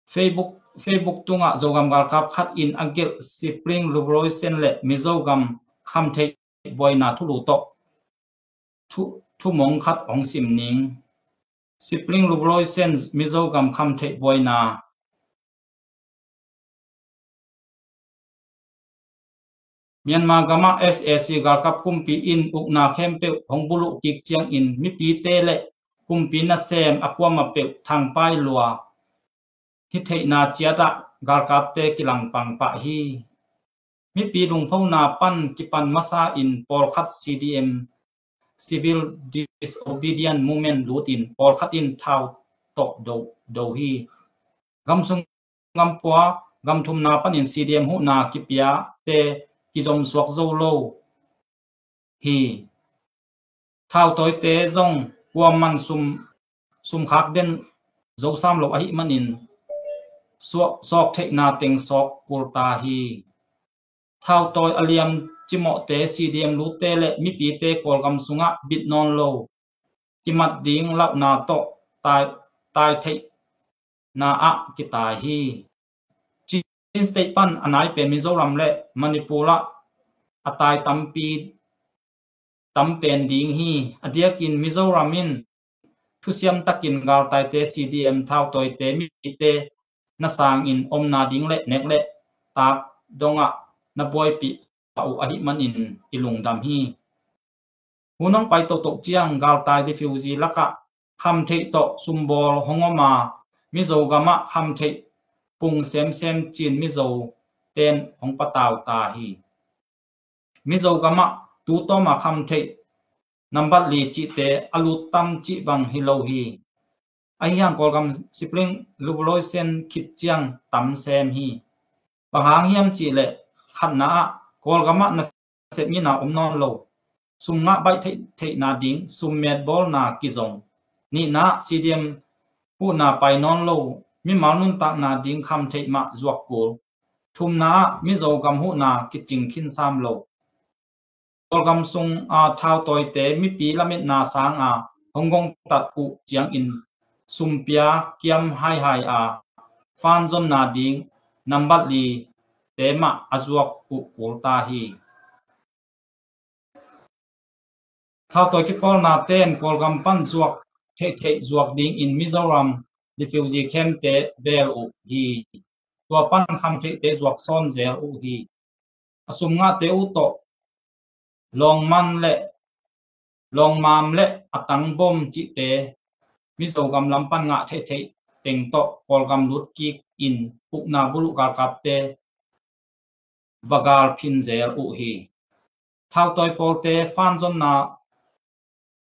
Facebook, Facebook tungah Zogam galkap khat in a gelh Spring Revolution le Mizogam khamtheih buaina thulu tawh thu, thumong khat hong sim ning. Spring Revolution Mizogam khamtheih buaina. Myanmar gamah S A C galkap kumpi in ukna khempeuh hong buluh kik ciangin mipite le kumpi nasem a kuamah peuh thangpai lua hi theihna ciatah galkapte kilangpang pah hi. Mipi lungphona pan kipan masa in pawlkhat C D M, Civil Disobedience Movement, lutin pawlkhat in thau tawh do, do hi. Gamsung gampua gamthumna panin C D M huhna kipiate kizomsuak zo lo hi. Thautawite zong kuaman sum, sumkhak den zosam lo ahih manin suak, suak theihna teng suak kul ta hi. Thautawi a liam cimawhte C D M lute le mipite Kawlgam sungah bit nawn lo kimat ding lauhna tawh tai, tai theihna ah kitai hi. Chin State pan a nai pen Mizoram le Manipur ah a tai tampi tam pen ding hi. A diakin Mizoram in thusiam takin galtaite C D M thautawite mite na sangin omna ding le nek le tak dongah na buaipih pah uh ahih manin i lungdam hi. Hun hong pai tohtoh ciang galtai refugee lakah khamtheih tawh sumbawl hong om a, Mizo gamah khamtheih pung semsem Chin Mizo ten hong patau ta hi. Mizo gamah tu tawma kham theih nambat li cihte a lut tam cih bang hi lo hi. Ahi hang Kawlgam Spring Revolution khit ciang tam sem hi. Bang hang hiam cih leh khatna ah Kawlgam ah nasep ngina om nawn lo. Sum ngah baih theih theihna ding sum metbawlna kizong. Nihna ah C D M huhna pai nawn lo. Mimal nuntakna ding kham theih mah zuak kul. Thumna ah Mizo gam huhna kicing khin sam lo. Kawlgam sung a thautawite mipi lametna sanga hong gongtat uh ciangin sumpia kiam haihai a fan zonna ding nambat li te mah a zuak uh kul ta hi. Thautawi kipawlna ten Kawlgam pan zuak theihtheih zuak dingin Mizoram refugee camp te bel uh hi. Tua pan kham theihte zuak sawn zel uh hi. A sum ngahte uh tawh Lawngman le Lawngmam le a tangbom cihte Mizo gam lam pan ngah theihtheih teng tawh Kawlgam lut kik in ukna buluh galkapte va gal phin zel uh hi. Thautawi pawlte fan zonna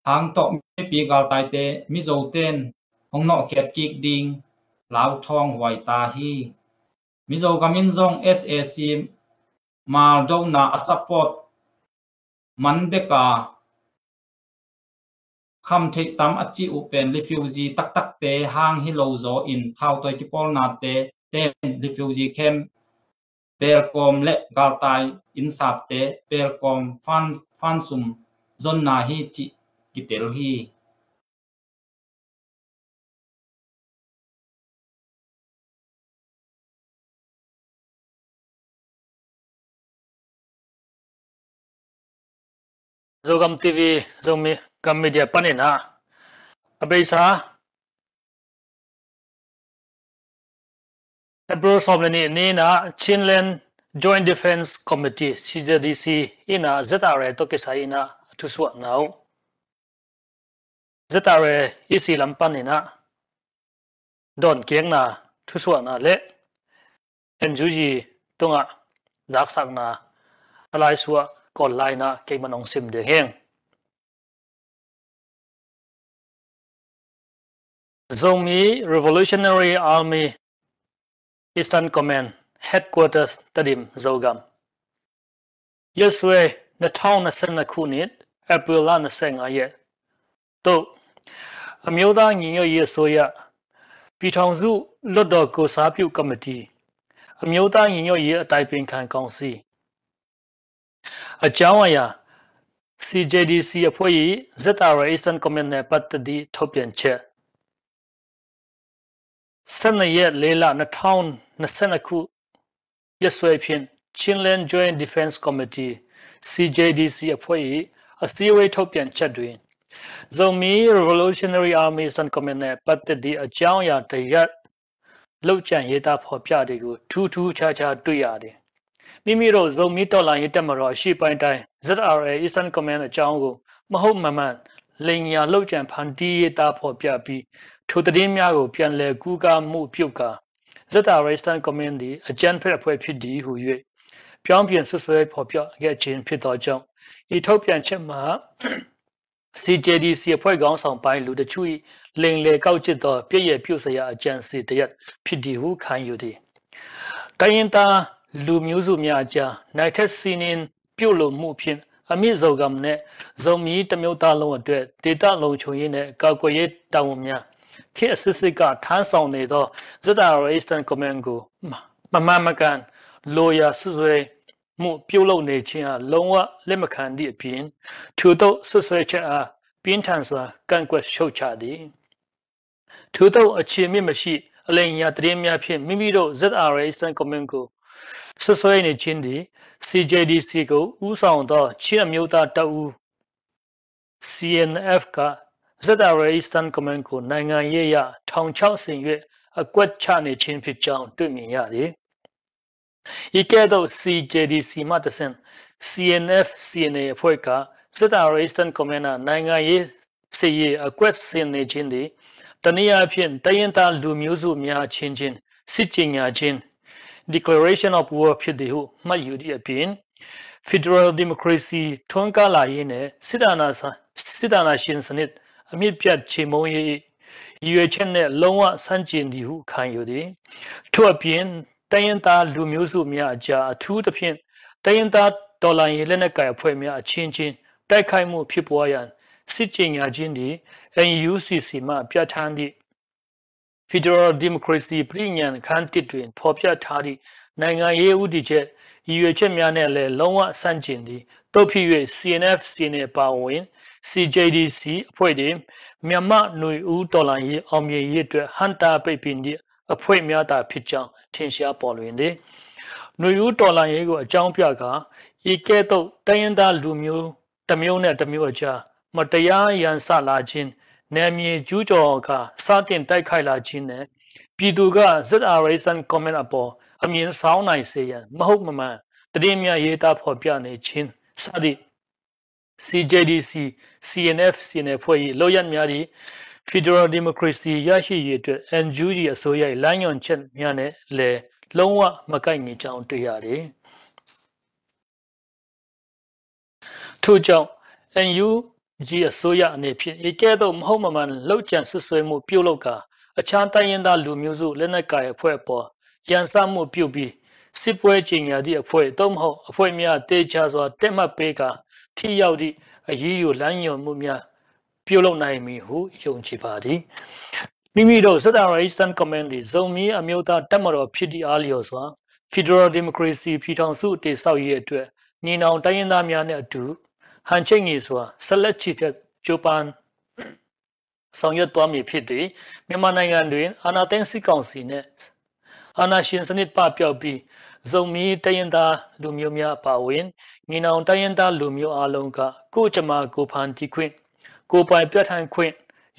hang tawh mipi galtaite Mizo ten hong nawhkhiat kik ding lauthawng huai ta hi. Mizo gam in zong S A C maldona a support man beka kham theih tam a cih uh pen refugee taktakte hang hi lo zaw in thautawi kipawlnate ten refugee camp pelkawm le galtai innsapte pelkawm fan, fan sum zonna hi cih kitel hi. Zogam T V, Zomi Gam Media panin ah a beisa April sawm le nih ni in ah Chinland Joint Defence Committee, C J D C, in ah Z R A tawh kisai in ah a thusuahna uh Z R A E C lam panin ah dawnkiakna thusuahna le N U G tungah zaksakna a laisuah kawl lai-in ah kei man hong sim ding hi. Zomi Revolutionary Army Eastern Command Headquarters Tedim Zogam. ရက်စွဲ နှစ်ထောင်နှစ်ဆယ့်နှစ်ခုနှစ် April လနှစ်ဆယ့်ငါးရက်သို့ အမျိုးသားညီညွတ်ရေးအစိုးရ ပြည်ထောင်စုလွှတ်တော်ကိုယ်စားပြုကော်မတီ အမျိုးသားညီညွတ်ရေးအတိုင်ပင်ခံကောင်စီ အကြောင်းအရာ C J D C အဖွဲ့၏ Z R A Eastern Command နဲ့ပတ်သက်သည့်ထုတ်ပြန်ချက် ဆယ့်နှစ်ရက် လေးလ နှစ်ထောင်နှစ်ဆယ့်နှစ်ခု ရက်စွဲဖြင့် Chinland Joint Defence Committee C J D C အဖွဲ့၏အစည်းအဝေးထုတ်ပြန်ချက်တွင် Zomi Revolutionary Army Eastern Command နှင့်ပတ်သက်သည့်အကြောင်းအရာတစ်ရပ် လုပ်ကြံရေးသားဖော်ပြသည်ကို ထူးထူးခြားခြားတွေ့ရသည်။ မိမိတို့ ဇိုမီးတော်လှန်ရေးတပ်မတော်အရှေ့ပိုင်းတိုင်း Z R A Eastern Command အကြောင်းကို မဟုတ်မမှန် လိမ်ညာလုပ်ကြံဖန်တီးရေးသားဖော်ပြပြီး ထိုသတင်းများကို ပြန်လည်ကူးကားမှုပြုကာ Z R A Eastern Command သည် အကြမ်းဖက်အဖွဲ့ဖြစ်သည်ဟု၍ ပြောင်းပြန်စွပ်စွဲဖော်ပြခဲ့ခြင်းဖြစ်သောကြောင့် ဤထုတ်ပြန်ချက်မှာ C J D C အဖွဲ့ခေါင်းဆောင်ပိုင်းလူတချို့၏ လိမ်လည်ကောက်ကျစ်သော ပျက်ရယ်ပြုတ်စရာအကြံစည်တစ်ရပ်ဖြစ်သည်ဟုခံယူသည်။ တိုင်းရင်းသားလူမျိုးစုများအကြား နိုင်ထက်စီးနင်းပြုတ်လိုမှုဖြင့် အမစ်ဇိုဂမ်နှင့် ဇိုမီးတစ်မျိုးသားလုံးအတွက် ဒေသလုံခြုံရေးနှင့်ကာကွယ်ရေးတာဝန်များ ခေတ်အဆက်ဆက်ကထမ်းဆောင်နေသော Z R A Eastern Command ကို မမှန်မကန် လိုရာစွပ်စွဲမှုပြုလုပ်နေခြင်းအား လုံးဝလက်မခံသည့်အပြင် ထိုသို့စွပ်စွဲချက်အား ပြင်းထန်စွာကန့်ကွက်ရှုတ်ချသည်။ ထိုသို့အခြေအမြစ်မရှိ အလိမ်အညာသတင်းများဖြင့် မိမိတို့ Z R A Eastern Command ကို စွပ်စွဲနေခြင်းသည် C J D C ကိုဦးဆောင်သော ချင်းအမျိုးသားတပ်ဦး C N F က Z R A Eastern Command ကို နိုင်ငံရေးအရ ထောင်ချောက်ဆင်၍ အကွက်ချနေခြင်းဖြစ်ကြောင်း တွေ့မြင်ရသည်။ အကဲ့သို့ C J D C မှတဆင့် C N F C N A အဖွဲ့က Z R A Eastern Command နိုင်ငံရေးစစ်ရေးအကွက်ဆင်နေခြင်းသည် တနည်းအားဖြင့် တိုင်းရင်းသားလူမျိုးစုများအချင်းချင်း စစ်ကြေညာခြင်း Declaration of War ဖြစ်သည်ဟု မှတ်ယူသည့်အပြင် Federal Democracy ထွန်းကားလာရေးနဲ့ စစ်အာဏာရှင်စနစ် အမြစ်ပြတ်ချေမှုန်းရေးရည်ရွယ်ချက်နဲ့ လုံးဝဆန့်ကျင်သည်ဟု ခံယူသည်။ ထို့အပြင် တိုင်းရင်းသားလူမျိုးစုများအကြား အထူးသဖြင့် တိုင်းရင်းသားတော်လှန်ရေးလက်နက်ကိုင်အဖွဲ့များအချင်းချင်း တိုက်ခိုက်မှုဖြစ်ပွားရန် စစ်ကြေညာခြင်းသည် NUCC မှ ပြဋ္ဌာန်းသည့် Federal Democracy ပဋိညာဉ်အခန်းတစ်တွင် ဖော်ပြထားသည့် နိုင်ငံရေးဦးတည်ချက် ရည်ရွယ်ချက်များနဲ့လည်း လုံးဝဆန့်ကျင်သည်။ သို့ဖြစ်၍ CNF CNA ပါဝင် CJDC အဖွဲ့သည် မြန်မာ့နွေဦးတော်လှန်ရေး အောင်မြင်ရေးအတွက် ဟန့်တားပိတ်ပင်သည့်အဖွဲ့များသာဖြစ်ကြောင်း ထင်ရှားပေါ်လွင်သည်။ နွေဦးတော်လှန်ရေးကို အကြောင်းပြကာ ဤကဲ့သို့ တိုင်းရင်းသားလူမျိုးတစ်မျိုးနဲ့တစ်မျိုးအကြား မတရားရန်စလာခြင်း၊ နယ်မြေကျူးကျော်ကာ စတင်တိုက်ခိုက်လာခြင်းနဲ့ ပြည်သူက ZRA Sun Command အပေါ် အမြင်ဆောင်နိုင်စေရန် မဟုတ်မမှန် သတင်းများ ရေးသားဖော်ပြနေခြင်း စသည့် CJDC CNF CNA အဖွဲ့၏ လုပ်ရပ်များသည် Federal Democracy ရရှိရေးအတွက် NUG အစိုးရ၏ လမ်းညွှန်ချက်များနဲ့လည်း လုံးဝမကိုက်ညီကြောင်း တွေ့ရတယ်။ ထို့ကြောင့် NUG အစိုးရအနေဖြင့် ယကဲ့သို့ မဟုတ်မမှန် လုပ်ကြံစွပ်စွဲမှု ပြုလုပ်ကာ အခြားတိုင်းရင်းသားလူမျိုးစု လက်နက်ကိုင်အဖွဲ့အပေါ် ရန်စမှုပြုပြီး စစ်ပွဲကြေညာသည့်အဖွဲ့ သို့မဟုတ် အဖွဲ့များ သေချာစွာ တည့်မတ်ပေးကာ ထိရောက်သည့် အရေးယူလမ်းညွှန်မှုများ ပြုလုပ်နိုင်မည်ဟု ယုံကြည်ပါသည်။ မိမိတို့ ZRA Sun Command သည် ဇိုမီးအမျိုးသားတပ်မတော်ဖြစ်သည့်အားလျော်စွာ Federal Democracy ပြည်ထောင်စုတည်ဆောက်ရေးအတွက် ညီနောင်တိုင်းရင်းသားများနှင့်အတူ ဟန်ချက်ညီစွာ ဆက်လက်ချီတက်ကြိုးပမ်းဆောင်ရွက်သွားမည်ဖြစ်သည်။ မြန်မာနိုင်ငံတွင် အာဏာသိမ်းစစ်ကောင်စီနှင့် အာဏာရှင်စနစ်ပပျောက်ပြီး ဇိုမီးတိုင်းရင်းသားလူမျိုးများအပါအဝင် ညီနောင်တိုင်းရင်းသားလူမျိုးအားလုံးက ကိုယ့်ကြမ္မာကိုယ်ဖန်တီးခွင့်၊ ကိုယ်ပိုင်ပြဋ္ဌာန်းခွင့်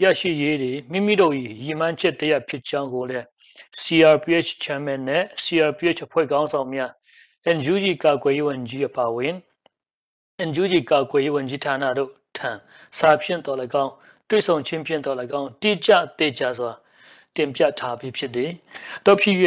ရရှိရေးသည် မိမိတို့၏ ရည်မှန်းချက်တစ်ရပ်ဖြစ်ကြောင်းကိုလည်း CRPH Chairman နှင့် CRPH အဖွဲ့ခေါင်းဆောင်များ၊ NUG ကာကွယ်ရေးဝန်ကြီးအပါအဝင် NUG ကာကွယ်ရေးဝန်ကြီးဌာနတို့ထံ စာဖြင့်သော်လည်းကောင်း၊ တွေ့ဆုံခြင်းဖြင့်သော်လည်းကောင်း တိကျသေချာစွာ တင်ပြထားပြီးဖြစ်သည်။ သို့ဖြစ်၍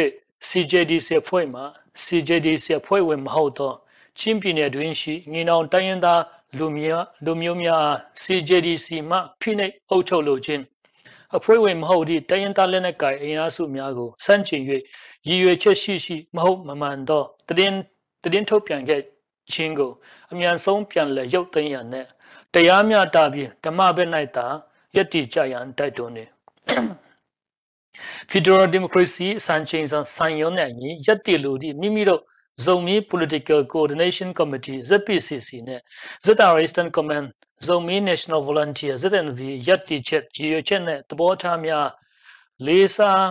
CJDC အဖွဲ့မှ CJDC အဖွဲ့ဝင်မဟုတ်သော ချင်းပြည်နယ်တွင်းရှိ ညီနောင်တိုင်းရင်းသားလူမျိုးလူမျိုးများအား CJDC မှ ဖိနှိပ်အုပ်ချုပ်လိုခြင်း၊ အဖွဲ့ဝင်မဟုတ်သည့် တိုင်းရင်းသားလက်နက်ကိုင်အင်အားစုများကို ဆန့်ကျင်၍ ရည်ရွယ်ချက်ရှိရှိ မဟုတ်မမှန်သော သတင်းသတင်းထုတ်ပြန်ခဲ့ခြင်းကို အမြန်ဆုံးပြန်လည်ရုပ်သိမ်းရန်နှင့် တရားမျှတပြီး ဓမ္မဘက်၌သာ ရပ်တည်ကြရန် တိုက်တွန်းသည်။ Federal Democracy အစံချိန်စံညွှန်းနဲ့အညီ ရပ်တည်လိုသည့် မိမိတို့ ဇိုမီး Political Coordination Committee ZPCC နှင့် ZRA Sun Command ဇိုမီး National Volunteer ZNV ရပ်တည်ချက်၊ ရည်ရွယ်ချက်နှင့် သဘောထားများ လေးစား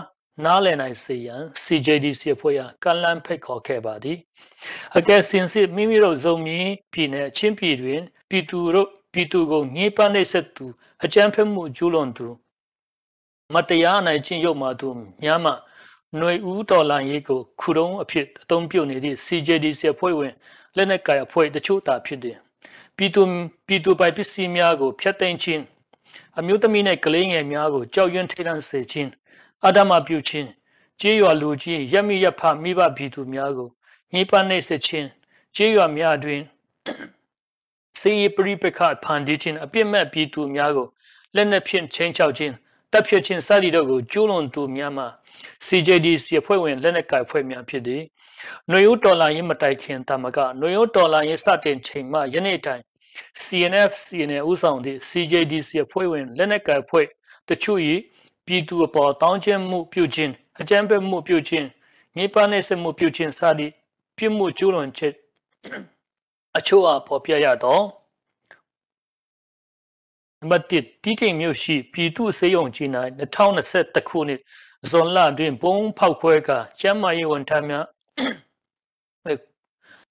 နားလည်နိုင်စေရန် CJDC အဖွဲ့အား ကမ်းလှမ်းဖိတ်ခေါ်ခဲ့ပါသည်။ အကယ်စင်စစ် မိမိတို့ ဇိုမီးပြည်နယ် ချင်းပြည်တွင် ပြည်သူတို့ပြည်သူကို ညှဉ်းပန်းနှိပ်စက်သူ၊ အကြမ်းဖက်မှုကျူးလွန်သူ၊ မတရားအနိုင်ကျင့်ယုတ်မာသူများမှ နွေဦးတော်လှန်ရေးကို ခုတုံးအဖြစ် အသုံးပြုနေသည့် CJDC အဖွဲ့ဝင် လက်နက်ကိုင်အဖွဲ့တချို့သာဖြစ်သည်။ ပြည်သူပြည်သူပိုင်ပစ္စည်းများကို ဖျက်သိမ်းခြင်း၊ အမျိုးသမီးနှင့်ကလေးငယ်များကို ကြောက်ရွံ့ထိတ်လန့်စေခြင်း၊ အဓမ္မပြုခြင်း၊ ကျေးရွာလူကြီး၊ ရပ်မိရပ်ဖမိဘပြည်သူများကို ညှဉ်းပန်းနှိပ်စက်ခြင်း၊ ကျေးရွာများတွင် စစ်ရေးပဋိပက္ခဖန်တီးခြင်း၊ အပြစ်မဲ့ပြည်သူများကို လက်နက်ဖြင့်ခြိမ်းခြောက်ခြင်း၊ သတ်ဖြတ်ခြင်းစသည်တို့ကို ကျူးလွန်သူများမှာ CJDC အဖွဲ့ဝင်လက်နက်ကိုင်အဖွဲ့များဖြစ်သည်။ နွေဦးတော်လှန်ရေးမတိုင်ခင်သာမက နွေဦးတော်လှန်ရေးစတင်ချိန်မှ ယနေ့တိုင် CNF CNA ဦးဆောင်သည့် CJDC အဖွဲ့ဝင်လက်နက်ကိုင်အဖွဲ့တချို့၏ပြည်သူအပေါ်သောင်းကျန်းမှုပြုခြင်း၊ အကြမ်းဖက်မှုပြုခြင်း၊ ညှဉ်းပန်းနှိပ်စက်မှုပြုခြင်းစသည့်ပြစ်မှုကျူးလွန်ချက်အချို့အားဖော်ပြရသော် နံပါတ်တစ်၊ တီးတိန်မြို့ရှိပြည်သူ့ဆေးရုံကြီး၌နှစ်ထောင်နှစ်ဆယ့်တစ်ခုနှစ်၊ ဇွန်လတွင်ဗုံးဖောက်ခွဲကာကျန်းမာရေးဝန်ထမ်းများ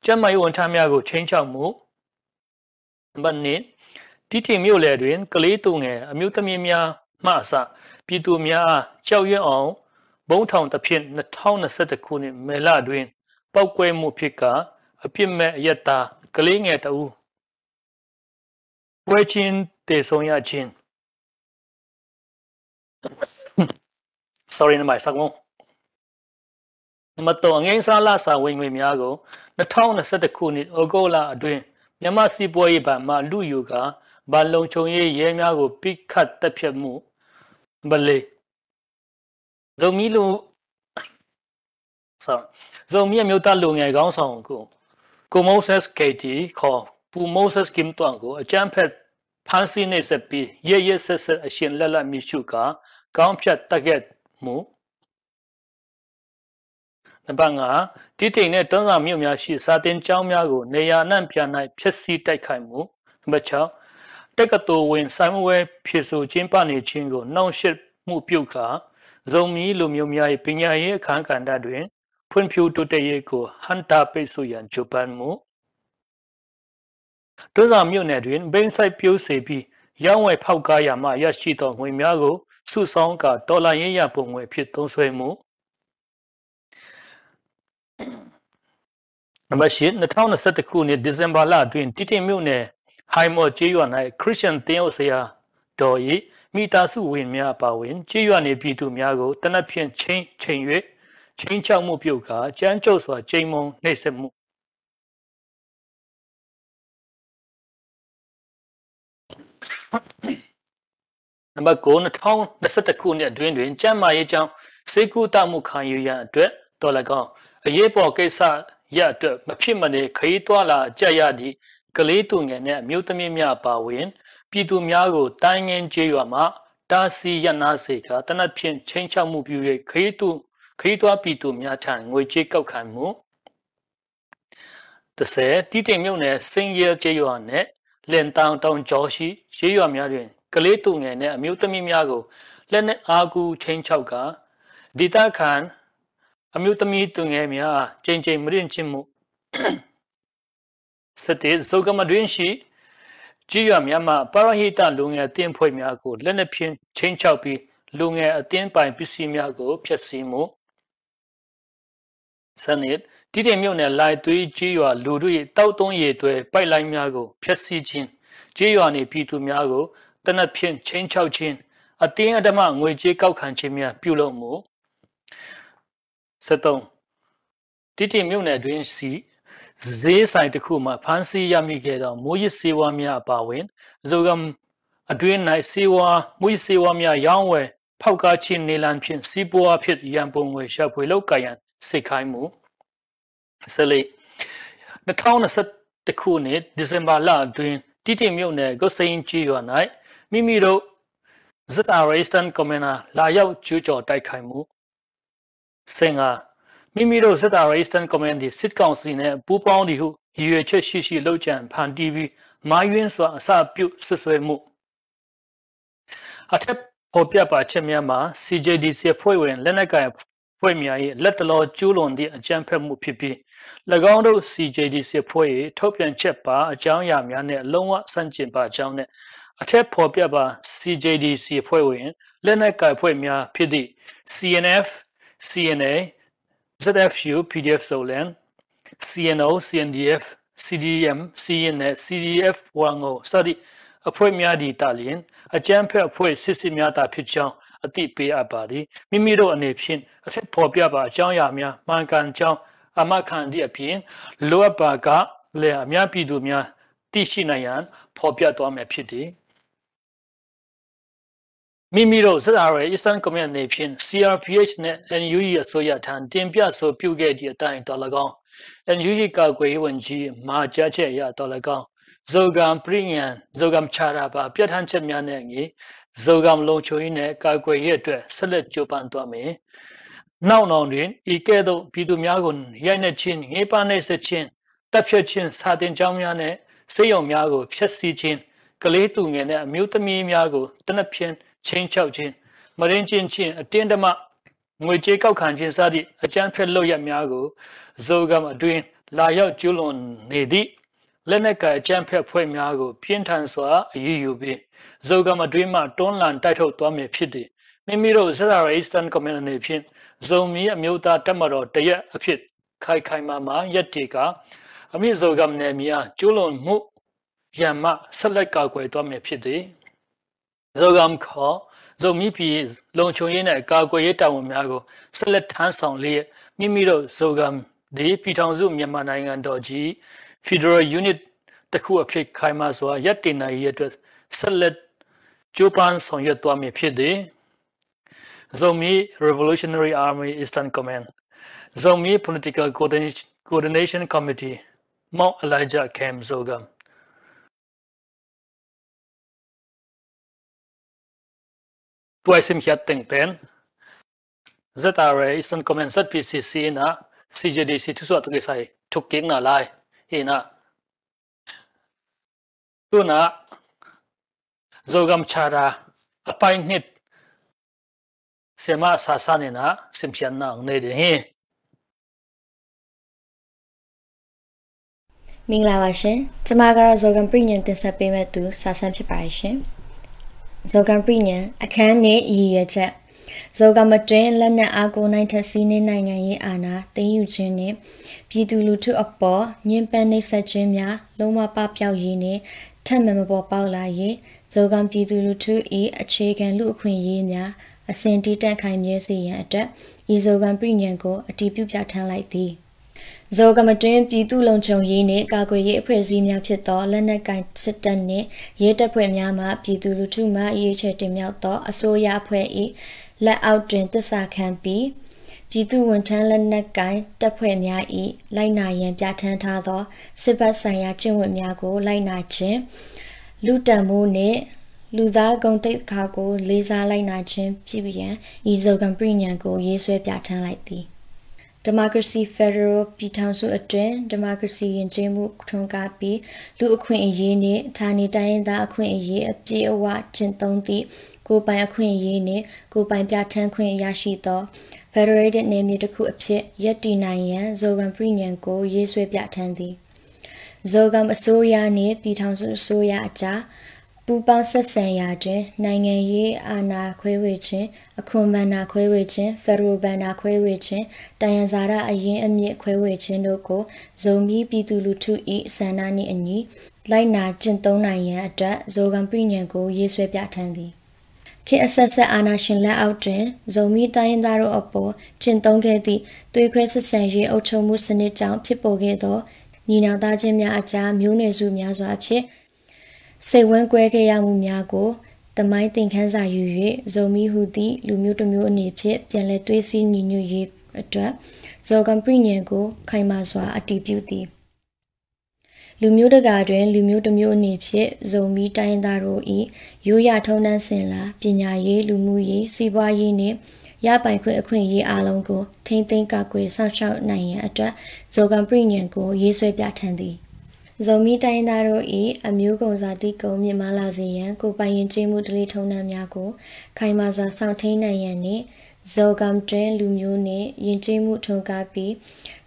ကျန်းမာရေးဝန်ထမ်းများကိုခြိမ်းခြောက်မှု၊ နံပါတ်နှစ်၊ တီးတိန်မြို့လယ်တွင်ကလေးသူငယ်၊ အမျိုးသမီးများမှအစပြည်သူများအားကြောက်ရွံ့အောင်ဗုံးထောင်သဖြင့်နှစ်ထောင်နှစ်ဆယ့်တစ်ခုနှစ်မေလတွင်ပေါက်ကွဲမှုဖြစ်ကာအပြစ်မဲ့အရပ်သားကလေးငယ်တစ်ဦးပွဲချင်းသေဆုံးရခြင်း sorry နံပါတ်စက်မှု နံပါတ်သုံး၊ အငြိမ်းစားလစာဝင်ငွေများကို နှစ်ထောင်နှစ်ဆယ့်တစ်ခုနှစ် ဩဂုတ်လအတွင်း မြန်မာ့စီးပွားရေးဘဏ်မှ လုယူကာ ဘဏ်လုံခြုံရေးရဲများကို ပစ်ခတ်သတ်ဖြတ်မှု၊ နံပါတ်လေး၊ ဇိုမီးလူ sorry၊ ဇိုမီးအမျိုးသားလူငယ်ခေါင်းဆောင်ကို ကိုမိုးစက် KT ခေါ် ပူမိုးစက် ကင်တွမ်ကို အကြမ်းဖက်ဖမ်းဆီးနှိပ်စက်ပြီး ရက်ရက်စက်စက် အရှင်လတ်လတ်မီးရှို့ကာ ခေါင်းဖြတ်သတ်ဖြတ်မှု၊ နံပါတ်ငါ၊ တီးတိန်နဲ့ တွန်းဇံမြို့များရှိ စာသင်ကျောင်းများကို နေရာအနှံ့အပြား၌ ဖျက်ဆီးတိုက်ခိုက်မှု၊ နံပါတ်ခြောက်၊ တက္ကသိုလ်ဝင်စာမေးပွဲ ဖြေဆိုကျင်းပနေခြင်းကို နှောင့်ယှက်မှုပြုကာ ဇိုမီးလူမျိုးများ၏ ပညာရေးအခန်းကဏ္ဍတွင် ဖွံ့ဖြိုးတိုးတက်ရေးကို ဟန့်တားပိတ်ဆို့ရန် ကြိုးပမ်းမှု၊ တွန်းဇံမြို့နယ်တွင် ဘိန်းစိုက်ပျိုးစေပြီး ရောင်းဝယ်ဖောက်ကားရာမှ ရရှိသောငွေများကို စုဆောင်းကာ တော်လှန်ရေးရန်ပုံငွေအဖြစ် သုံးစွဲမှု၊ နံပါတ်ရှစ်၊ နှစ်ထောင်နှစ်ဆယ့်တစ်ခုနှစ် ဒီဇင်ဘာလအတွင်း တီးတိန်မြို့နယ် ဟိုင်မော်ကျေးရွာ၌ ခရစ်ယာန်သင်းအုပ်ဆရာတော်၏ မိသားစုဝင်များအပါအဝင် ကျေးရွာနေပြည်သူများကို သေနတ်ဖြင့်ချိန်ချိန်၍ ခြိမ်းခြောက်မှုပြုကာ ကြမ်းကြုတ်စွာ ကြိမ်းမုန်းနှိပ်စက်မှု၊ နံပါတ်ကိုး၊ နှစ်ထောင်နှစ်ဆယ့်တစ်ခုနှစ်အတွင်းတွင် ကျန်းမာရေးကြောင့် ဆေးကုသမှုခံယူရန်အတွက်သော်လည်းကောင်း၊ အရေးပေါ်ကိစ္စရပ်အတွက် မဖြစ်မနေ ခရီးသွားလာကြရသည့် ကလေးသူငယ်နှင့် အမျိုးသမီးများအပါအဝင် ပြည်သူများကို တိုင်းငင်းကျေးရွာမှ တားဆီးရပ်နားစေကာ သေနတ်ဖြင့် ခြိမ်းခြောက်မှုပြု၍ ခရီးသူခရီးသွားပြည်သူများထံ ငွေကြေးကောက်ခံမှု၊ တစ်ဆယ်၊ တီးတိန်မြို့နယ် စင်းရဲကျေးရွာနှင့် လင်တောင်တောင်ကျော်ရှိ ကျေးရွာများတွင် ကလေးသူငယ်နှင့် အမျိုးသမီးများကို လက်နက်အားကိုး ခြိမ်းခြောက်ကာ ဒေသခံအမျိုးသမီးသူငယ်များအား ကြိမ်ကြိမ်မုဒိမ်းကျင့်မှု၊ ဆယ့်တစ်၊ ဇိုဂမ်အတွင်းရှိ ကျေးရွာများမှ ပရဟိတလူငယ်အသင်းအဖွဲ့များကို လက်နက်ဖြင့်ခြိမ်းခြောက်ပြီး လူငယ်အသင်းပိုင်ပစ္စည်းများကို ဖျက်ဆီးမှု၊ ဆယ့်နှစ်၊ တီးတိန်မြို့နယ် လိုင်သွေးကျေးရွာ လူထု၏သောက်သုံးရေသွဲပိုက်လိုင်းများကို ဖျက်ဆီးခြင်း၊ ကျေးရွာနေပြည်သူများကို သေနတ်ဖြင့်ခြိမ်းခြောက်ခြင်း၊ အတင်းအဓမ္မငွေကြေးကောက်ခံခြင်းများ ပြုလုပ်မှု၊ ဆယ့်သုံး၊ တီးတိန်မြို့နယ်အတွင်းရှိ ဈေးဆိုင်တစ်ခုမှ ဖမ်းဆီးရမိခဲ့သော မူးယစ်ဆေးဝါးများအပါအဝင် ဇိုဂမ်အတွင်း၌ဆေးဝါး၊ မူးယစ်ဆေးဝါးများရောင်းဝယ် ဖောက်ကားခြင်းနည်းလမ်းဖြင့် စီးပွားဖြစ်ရန်ပုံငွေ ရှာဖွေလုပ်ကိုင်ရန် စေခိုင်းမှု၊ ဆယ့်လေး၊ နှစ်ထောင်နှစ်ဆယ့်တစ်ခုနှစ် ဒီဇင်ဘာလအတွင်း တီးတိန်မြို့နယ် ဂုတ်စိမ်းကျေးရွာ၌ မိမိတို့ ZRA Eastern Command လာရောက်ကျူးကျော်တိုက်ခိုက်မှု၊ ဆယ့်ငါး၊ မိမိတို့ ZRA Eastern Command သည် စစ်ကောင်စီနှင့် ပူးပေါင်းသည်ဟု ရည်ရွယ်ချက်ရှိရှိ လုပ်ကြံဖန်တီးပြီး မှားယွင်းစွာ အစပြုစွပ်စွဲမှု၊ အထက်ဖော်ပြပါချက်များမှာ CJDC အဖွဲ့ဝင် လက်နက်ကိုင်အဖွဲ့များ၏ လတ်တလောကျူးလွန်သည့် အကြမ်းဖက်မှုဖြစ်ပြီး ၎င်းတို့ CJDC အဖွဲ့၏ ထုတ်ပြန်ချက်ပါအကြောင်းအရာများနှင့် လုံးဝဆန့်ကျင်ပါကြောင်းနှင့် အထက်ဖော်ပြပါ CJDC အဖွဲ့ဝင် လက်နက်ကိုင်အဖွဲ့များဖြစ်သည့် CNF, CNA, ZFU PDF Zoland, CNO, CNDF, CDM Siyin နှင့် CDF Wango စသည့်အဖွဲ့များသည်သာလျှင် အကြမ်းဖက်အဖွဲ့စစ်စစ်များသာဖြစ်ကြောင်း အသိပေးအပ်ပါသည်။ မိမိတို့အနေဖြင့် အထက်ဖော်ပြပါအကြောင်းအရာများ မှန်ကန်ကြောင်း အာမခံသည့်အပြင် လိုအပ်ပါကလည်း အများပြည်သူများ သိရှိနိုင်ရန် ဖော်ပြသွားမည်ဖြစ်သည်။ မိမိတို့ ZRA Eastern Command အနေဖြင့် CRPH နှင့် NUG အစိုးရထံ တင်ပြဆိုပြုခဲ့သည့်အတိုင်းသော်လည်းကောင်း၊ NUG ကာကွယ်ရေးဝန်ကြီး မှာကြားချက်အရသော်လည်းကောင်း၊ ဇိုဂမ်ပရိညာန်၊ ဇိုဂမ်ချာတာပါ ပြဋ္ဌာန်းချက်များနှင့်အညီ ဇိုဂမ်လုံခြုံရေးနှင့် ကာကွယ်ရေးအတွက် ဆက်လက်ကြိုးပမ်းသွားမည်။ နောက်နောင်တွင် ဤကဲ့သို့ ပြည်သူများကို ရိုက်နှက်ခြင်း၊ ညှဉ်းပန်းနှိပ်စက်ခြင်း၊ သတ်ဖြတ်ခြင်း၊ စာသင်ကျောင်းများနှင့် ဆေးရုံများကို ဖျက်ဆီးခြင်း၊ ကလေးသူငယ်နှင့် အမျိုးသမီးများကို သေနတ်ဖြင့် ခြိမ်းခြောက်ခြင်း၊ မုဒိမ်းကျင့်ခြင်း၊ အတင်းအဓမ္မ ငွေကြေးကောက်ခံခြင်းစသည့် အကြမ်းဖက်လုပ်ရပ်များကို ဇိုဂမ်အတွင်း လာရောက်ကျူးလွန်နေသည့် လက်နက်ကိုင်အကြမ်းဖက်အဖွဲ့များကို ပြင်းထန်စွာ အရေးယူပြီး ဇိုဂမ်အတွင်းမှ တွန်းလှန်တိုက်ထုတ်သွားမည်ဖြစ်သည်။ မိမိတို့ ZRA Eastern Command အနေဖြင့် ဇိုမီးအမျိုးသားတပ်မတော်တစ်ရပ်အဖြစ် ခိုင်ခိုင်မာမာရပ်တည်ကာ အမ့ၢ်ဇိုဂမ်နယ်မြေအား ကျူးလွန်မှုရန်မှ ဆက်လက်ကာကွယ်သွားမည်ဖြစ်သည်။ ဇိုဂမ်ခေါ် ဇိုမီးပြည်လုံခြုံရေးနဲ့ ကာကွယ်ရေးတာဝန်များကို ဆက်လက်ထမ်းဆောင်လျက် မိမိတို့ ဇိုဂမ်သည် ပြည်ထောင်စုမြန်မာနိုင်ငံတော်ကြီး Federal Unit တစ်ခုအဖြစ် ခိုင်မာစွာရပ်တည်နိုင်ရေးအတွက် ဆက်လက်ကြိုးပမ်းဆောင်ရွက်သွားမည်ဖြစ်သည်။ Zomi Revolutionary Army Eastern Command, Zomi Political Coordination, Coordination Committee, Mount Elijah Camp, Zogam. Tua i simkhiat teng pen Z R A Eastern Command, Z P C C in ah C J D C thusuah tawh kisai thukkikna lai hi in ah, tu in ah Zogam Charter a painit Siamah Sasan in ah simkhiatna hong nei ding hi. မင်္ဂလာပါရှင်။ ကျွန်မကတော့ ဇိုဂမ်ပြညဏ်တင်ဆက်ပေးမယ့်သူ စာဆန်းဖြစ်ပါတယ်ရှင်။ ဇိုဂမ်ပြညဏ် အခန်း နှစ် ရည်ရွယ်ချက်။ ဇိုဂမ်အတွင်း လက်နက်အားကိုး နိုင်ထက်စီးနှင်း နိုင်ငံရေးအာဏာသိမ်းယူခြင်းနှင့် ပြည်သူလူထုအပေါ် ညှဉ်းပန်းနှိပ်စက်ခြင်းများ လုံးဝပပျောက်ရေးနှင့် ထပ်မံမပေါ်ပေါက်လာရေး၊ ဇိုဂမ်ပြည်သူလူထု၏ အခြေခံလူ့အခွင့်အရေးများ အစဉ်တည်တံ့ခိုင်မြဲစေရန်အတွက် ဤဇိုဂမ်ပြညဏ်ကို အတည်ပြုပြဋ္ဌာန်းလိုက်သည်။ ဇိုဂမ်အတွင်း ပြည်သူ့လုံခြုံရေးနှင့် ကာကွယ်ရေးအဖွဲ့အစည်းများဖြစ်သော လက်နက်ကိုင်စစ်တပ်နှင့် ရဲတပ်ဖွဲ့များမှ ပြည်သူလူထုမှ ရွေးချယ်တင်မြှောက်သော အစိုးရအဖွဲ့၏ လက်အောက်တွင် သစ္စာခံပြီး ပြည်သူ့ဝန်ထမ်းလက်နက်ကိုင်တပ်ဖွဲ့များ၏ လိုက်နာရန်ပြဋ္ဌာန်းထားသော စစ်ဘက်ဆိုင်ရာကျင့်ဝတ်များကို လိုက်နာခြင်း၊ လူ့တန်ဖိုးနှင့် လူသားဂုဏ်သိက္ခာကို လေးစားလိုက်နာခြင်းပြုရန် ဤဇိုဂမ်ပြညဏ်ကို ရေးဆွဲပြဋ္ဌာန်းလိုက်သည်။ ဒီမိုကရေစီဖက်ဒရယ်ပြည်ထောင်စုအတွင်း ဒီမိုကရေစီယဉ်ကျေးမှုထွန်းကားပြီး လူ့အခွင့်အရေးနှင့် ဌာနေတိုင်းရင်းသားအခွင့်အရေး အပြည့်အဝကျင့်သုံးသည့် ကိုယ်ပိုင်အခွင့်အရေးနှင့် ကိုယ်ပိုင်ပြဋ္ဌာန်းခွင့်ရရှိသော ဖက်ဒရယ်နယ်မြေတစ်ခုအဖြစ် ရပ်တည်နိုင်ရန် ဇိုဂမ်ပြညဏ်ကို ရေးဆွဲပြဋ္ဌာန်းသည်။ ဇိုဂမ်အစိုးရနှင့် ပြည်ထောင်စုအစိုးရအကြား ပူးပေါင်းဆက်ဆံရာတွင် နိုင်ငံရေးအာဏာခွဲဝေခြင်း၊ အခွန်ဘဏ္ဍာခွဲဝေခြင်း၊ ဖက်ဒရယ်ဘဏ္ဍာခွဲဝေခြင်း၊ သယံဇာတအရင်းအမြစ်ခွဲဝေခြင်းတို့ကို ဇိုမီးပြည်သူလူထု၏ ဆန္ဒနှင့်အညီ လိုက်နာကျင့်သုံးနိုင်ရန်အတွက် ဇိုဂမ်ပြညဏ်ကို ရေးဆွဲပြဋ္ဌာန်းသည်။ ခေတ်အဆက်ဆက်အာဏာရှင်လက်အောက်တွင် ဇိုမီးတိုင်းရင်းသားတို့အပေါ် ကျင့်သုံးခဲ့သည့် သွေးခွဲဆက်ဆံရေးအုပ်ချုပ်မှုစနစ်ကြောင့် ဖြစ်ပေါ်ခဲ့သော ညီနောင်သားချင်းများအကြား မျိုးနွယ်စုများစွာဖြင့် စိတ်ဝမ်းကွဲခဲ့ရမှုများကို သမိုင်းသင်ခန်းစာယူ၍ ဇိုမီးဟူသည့်လူမျိုးတစ်မျိုးအနေဖြင့် ပြန်လည်သွေးစည်းညီညွတ်ရေးအတွက် ဇိုဂမ်ပြညဏ်ကို ခိုင်မာစွာအတည်ပြုသည်။ လူမျိုးတကာတွင် လူမျိုးတစ်မျိုးအနေဖြင့် ဇိုမီးတိုင်းရင်းသားတို့၏ ရိုးရာထုံးတမ်းစဉ်လာ၊ ပညာရေး၊ လူမှုရေး၊ စီးပွားရေးနှင့် ရပိုင်ခွင့်အခွင့်အရေးအားလုံးကို ထိန်းသိမ်းကာကွယ်စောင့်ရှောက်နိုင်ရန်အတွက် ဇိုဂမ်ပြညဏ်ကို ရေးဆွဲပြဋ္ဌာန်းသည်။ ဇိုမီးတိုင်းရင်းသားတို့၏ အမျိုးကိုယ်ဇာတိကို မြင့်မားလာစေရန် ကိုယ်ပိုင်ယဉ်ကျေးမှုဓလေ့ထုံးတမ်းများကို ခိုင်မာစွာစောင့်ထိန်းနိုင်ရန်နှင့် ဇိုဂမ်တွင်းလူမျိုးနှင့် ယဉ်ကျေးမှုထွန်းကားပြီး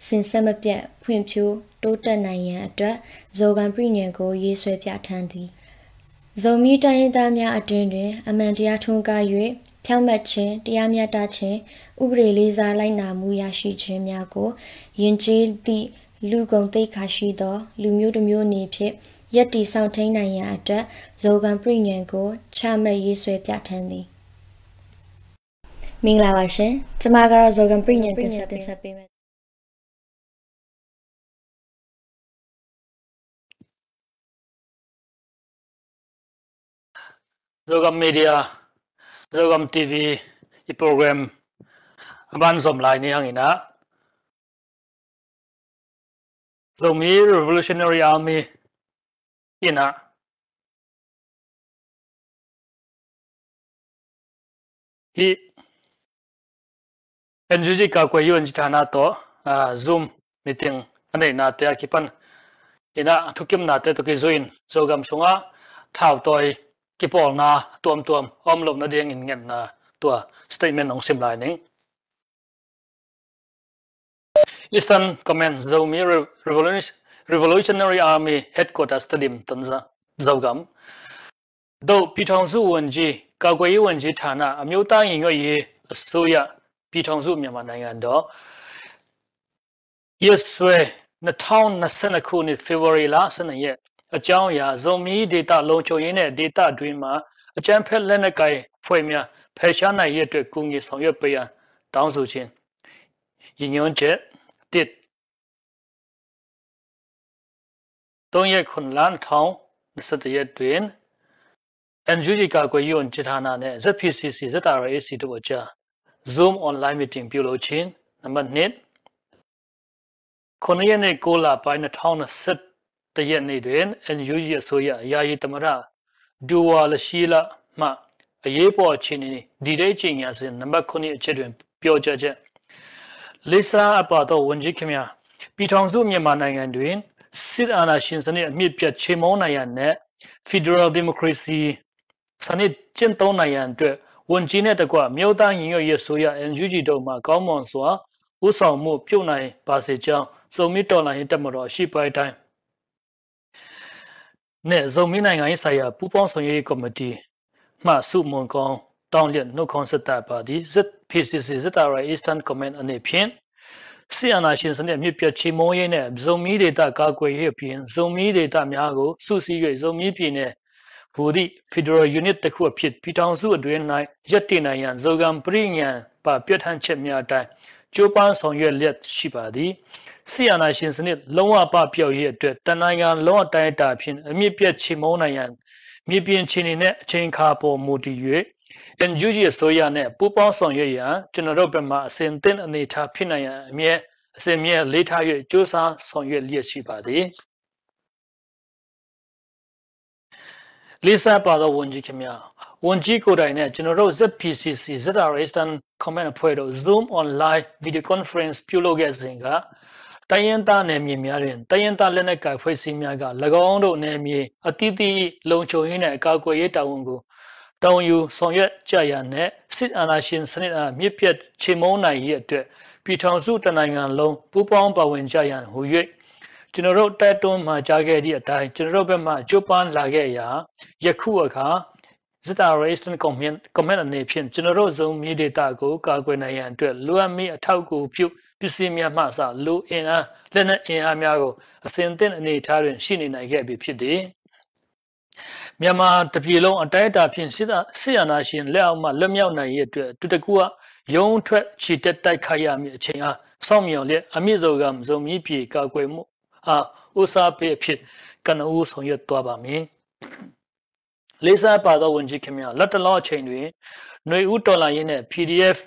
စဉ်ဆက်မပြတ်ဖွံ့ဖြိုးတိုးတက်နိုင်ရန်အတွက် ဇိုဂမ်ပြညဏ်ကို ရေးဆွဲပြဋ္ဌာန်းသည်။ ဇိုမီးတိုင်းရင်းသားများအတွင်းတွင် အမှန်တရားထွန်းကား၍ ဖြောင့်မတ်ခြင်း၊ တရားမျှတခြင်း၊ ဥပဒေလေးစားလိုက်နာမှုရရှိခြင်းများကို ယဉ်ကျေးသည့် လူ့ဂုဏ်သိက္ခာရှိသော လူမျိုးတစ်မျိုးအနေဖြင့် ရပ်တည်စောင့်ထိန်းနိုင်ရန်အတွက် ဇိုဂမ်ပြညဏ်ကို ချမှတ်ရေးဆွဲပြဋ္ဌာန်းသည်။ မင်္ဂလာပါရှင်။ ကျွန်မကတော့ ဇိုဂမ်ပြညဏ်တင်ဆက်ပေးမယ်။ Zogam Media, Zogam T V i program a ban zom lai ni hang in ah, Zomi Revolutionary Army in ah, hih N U G ကာကွယ်ရေးဝန်ကြီးဌာနtawh, ah, Zoom meeting a neihnate a kipan in ah, a thukimnate tawh kizui in Zogam sungah thautawi kipawlna a tuamtuam a om loh nadingin ngetna tua statement hong sim lai ning. Eastern Command, Zomi Re-, Revolution-, Revolutionary Army Headquarters Tedim, Tonza, Zogam. ဒ် ပြည်ထောင်စုဝန်ကြီး, ကာကွယ်ရေးဝန်ကြီးဌာန, အမျိုးသားညီညွတ်ရေးအစိုးရ, ပြည်ထောင်စုမြန်မာနိုင်ငံတော်, ရက်စွဲ, နှစ်ထောင်နှစ်ဆယ့်နှစ်ခုနှစ် ဖေဖော်ဝါရီလ ဆယ့်နှစ်ရက်, အကြောင်းအရာ, ဇိုမီးဒေသလုံခြုံရေးနဲ့ ဒေသတွင်းမှာ အကြမ်းဖက်လက်နက်ကိုင်အဖွဲ့များ ဖယ်ရှားနိုင်ရေးအတွက် ကူညီဆောင်ရွက်ပေးရန် တောင်းဆိုခြင်း။ ရည်ညွှန်းချက်၊ တစ်၊ သုံးရက်ခုနစ်လနှစ်ထောင်နှစ်ဆယ့်တစ်ရက်တွင် NUG ကာကွယ်ရေးဝန်ကြီးဌာနနှင့် ZPCC ZRA Eastern တို့အကြား Zoom online meeting ပြုလုပ်ခြင်း၊ နံပါတ်နှစ်၊ ခုနစ်ရက်နေ့၊ ကိုးလပိုင်း၊ နှစ်ထောင်နှစ်ဆယ့်တစ်ရက်နေ့တွင် NUG အစိုးရယာယီသမ္မတ ဒူဝါလရှီးလမှ အရေးပေါ်အခြေအနေ ဒီတိတ်ကြေညာစဉ် နံပါတ်ခုနစ်အချက်တွင် ပြောကြားချက်။ လေးစားအပ်ပါသောဝန်ကြီးခင်ဗျာ၊ ပြည်ထောင်စုမြန်မာနိုင်ငံတွင် စစ်အာဏာရှင်စနစ်အမြစ်ပြတ်ချေမှုန်းနိုင်ရန်နှင့် ဖက်ဒရယ်ဒီမိုကရေစီ စနစ်ကျင့်သုံးနိုင်ရန်အတွက် ဝန်ကြီးနဲ့တကွ မျိုးသားညီညွတ်ရေးအစိုးရ NUG တို့မှ ကောင်းမွန်စွာဦးဆောင်မှုပြုနိုင်ပါစေကြောင်း ဇိုမီးတော်လှန်ရေးတပ်မတော်အရှေ့ပိုင်းတိုင်းနှင့် ဇိုမီးနိုင်ငံရေးဆိုင်ရာပူးပေါင်းဆောင်ရွက်ရေးကော်မတီမှ ဆုမွန်ကောင်းတောင်းလျက် နှုတ်ခွန်းဆက်သပါသည်။ ZPCC ZRA Eastern Command အနေဖြင့် စစ်အာဏာရှင်စနစ်အမြစ်ပြတ်ချေမှုန်းရေးနှင့် ဇိုမီးဒေသကာကွယ်ရေးအပြင် ဇိုမီးဒေသများကိုစုစည်း၍ ဇိုမီးပြည်နယ် ဟူသည့် ဖက်ဒရယ်ယူနစ်တစ်ခုအဖြစ် ပြည်ထောင်စုအတွင်း၌ရပ်တည်နိုင်ရန် ဇိုဂမ်ပရိညာဉ်ပါပြဋ္ဌာန်းချက်များအတိုင်း ကြိုးပမ်းဆောင်ရွက်လျက်ရှိပါသည်။ စစ်အာဏာရှင်စနစ်လုံးဝပပျောက်ရေးအတွက် တစ်နိုင်ငံလုံးအတိုင်းအတာဖြင့် အမြစ်ပြတ်ချေမှုန်းနိုင်ရန် မြေပြင်အခြေအနေနှင့်အချိန်အခါအပေါ်မူတည်၍ NUG အစိုးရနှင့်ပူးပေါင်းဆောင်ရွက်ရန် ကျွန်တော်တို့ဘက်မှအဆင်သင့်အနေအထားဖြစ်နိုင်ရန် အမြဲအစဉ်အမြဲအလေးထား၍ကြိုးစားဆောင်ရွက်လျက်ရှိပါသည်။ လေးစားပါသောဝန်ကြီးခင်ဗျာ၊ ဝန်ကြီးကိုယ်တိုင်နဲ့ကျွန်တော်တို့ ZPCC ZRA Eastern Command အဖွဲ့တို့ Zoom online video conference ပြုလုပ်ခဲ့စဉ်က တိုင်းရင်းသားနယ်မြေများတွင် တိုင်းရင်းသားလက်နက်ကိုင်အဖွဲ့အစည်းများက ၎င်းတို့နယ်မြေအသီးသီး၏လုံခြုံရေးနှင့်ကာကွယ်ရေးတာဝန်ကို တာဝန်ယူဆောင်ရွက်ကြရန်နှင့် စစ်အာဏာရှင်စနစ်အား မြစ်ပြတ်ချေမှုန်းနိုင်ရေးအတွက် ပြည်ထောင်စုတစ်နိုင်ငံလုံးပူးပေါင်းပါဝင်ကြရန်ဟူ၍ ကျွန်တော်တို့တိုက်တွန်းမှာကြားခဲ့သည့်အတိုင်း ကျွန်တော်တို့ဘက်မှကြိုးပမ်းလာခဲ့ရာ ယခုအခါ ZRA Eastern Command Command အနေဖြင့် ကျွန်တော်တို့ဇိုမီးဒေသကိုကာကွယ်နိုင်ရန်အတွက် လိုအပ်မည့်အထောက်အကူပြုပစ္စည်းများမှစ လူအင်အားလက်နက်အင်အားများကိုအဆင်သင့်အနေအထားတွင်ရှိနေနိုင်ခဲ့ပြီဖြစ်သည်။ မြန်မာတစ်ပြည်လုံးအတိုင်းအတာဖြင့် စစ်အာစစ်အာဏာရှင်လက်အောက်မှလွတ်မြောက်နိုင်ရေးအတွက် တူတကူအရုန်းထွက်ချီတက်တိုက်ခိုက်ရမည့်အချိန်အားစောင့်မျှော်လျက် အမစ်ဇိုဂမ်ဇိုမီးပြည်ကာကွယ်မှုအားဦးစားပေးအဖြစ်ကနဦးဆောင်ရွက်သွားပါမည်။ လေးစားပါသောဝန်ကြီးခင်ဗျာ၊ လတ်တလောအချိန်တွင် နွေဦးတော်လှန်ရေးနှင့် PDF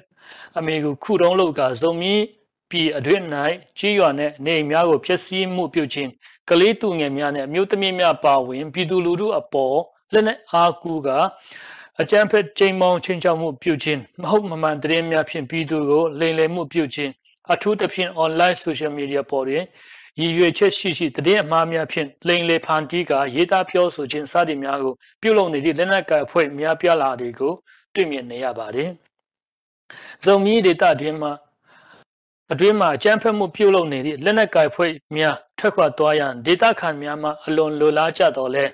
အမည်ကိုခုတုံးလုပ်ကာ ဇိုမီးပြည်အတွင်း၌ကျေးရွာနှင့်နေအိမ်များကိုဖျက်ဆီးမှုပြုခြင်း၊ ကလေးသူငယ်များနှင့်အမျိုးသမီးများပါဝင်ပြည်သူလူထုအပေါ်လက်နက်အားကိုးကာအကြမ်းဖက်ကြမ်းမားခြိမ်းခြောက်မှုပြုခြင်း၊ မဟုတ်မမှန်သတင်းများဖြင့်ပြည်သူကိုလိမ်လည်မှုပြုခြင်း၊ အထူးသဖြင့် online social media ပေါ်တွင်ရည်ရွယ်ချက်ရှိရှိသတင်းအမှားများဖြင့်လိမ်လည်ဖန်တီးကာရေးသားပြောဆိုခြင်းစသည်များကိုပြုလုပ်နေသည့်လက်နက်ကိုင်အဖွဲ့များပြားလာသည်ကိုတွေ့မြင်နေရပါသည်။ ဇိုမီးဒေသတွင်းမှအတွင်းမှာအကြမ်းဖက်မှုပြုလုပ်နေသည့်လက်နက်ကိုင်အဖွဲ့များထွက်ခွာသွားရန်ဒေသခံများမှအလွန်လိုလားကြသော်လည်း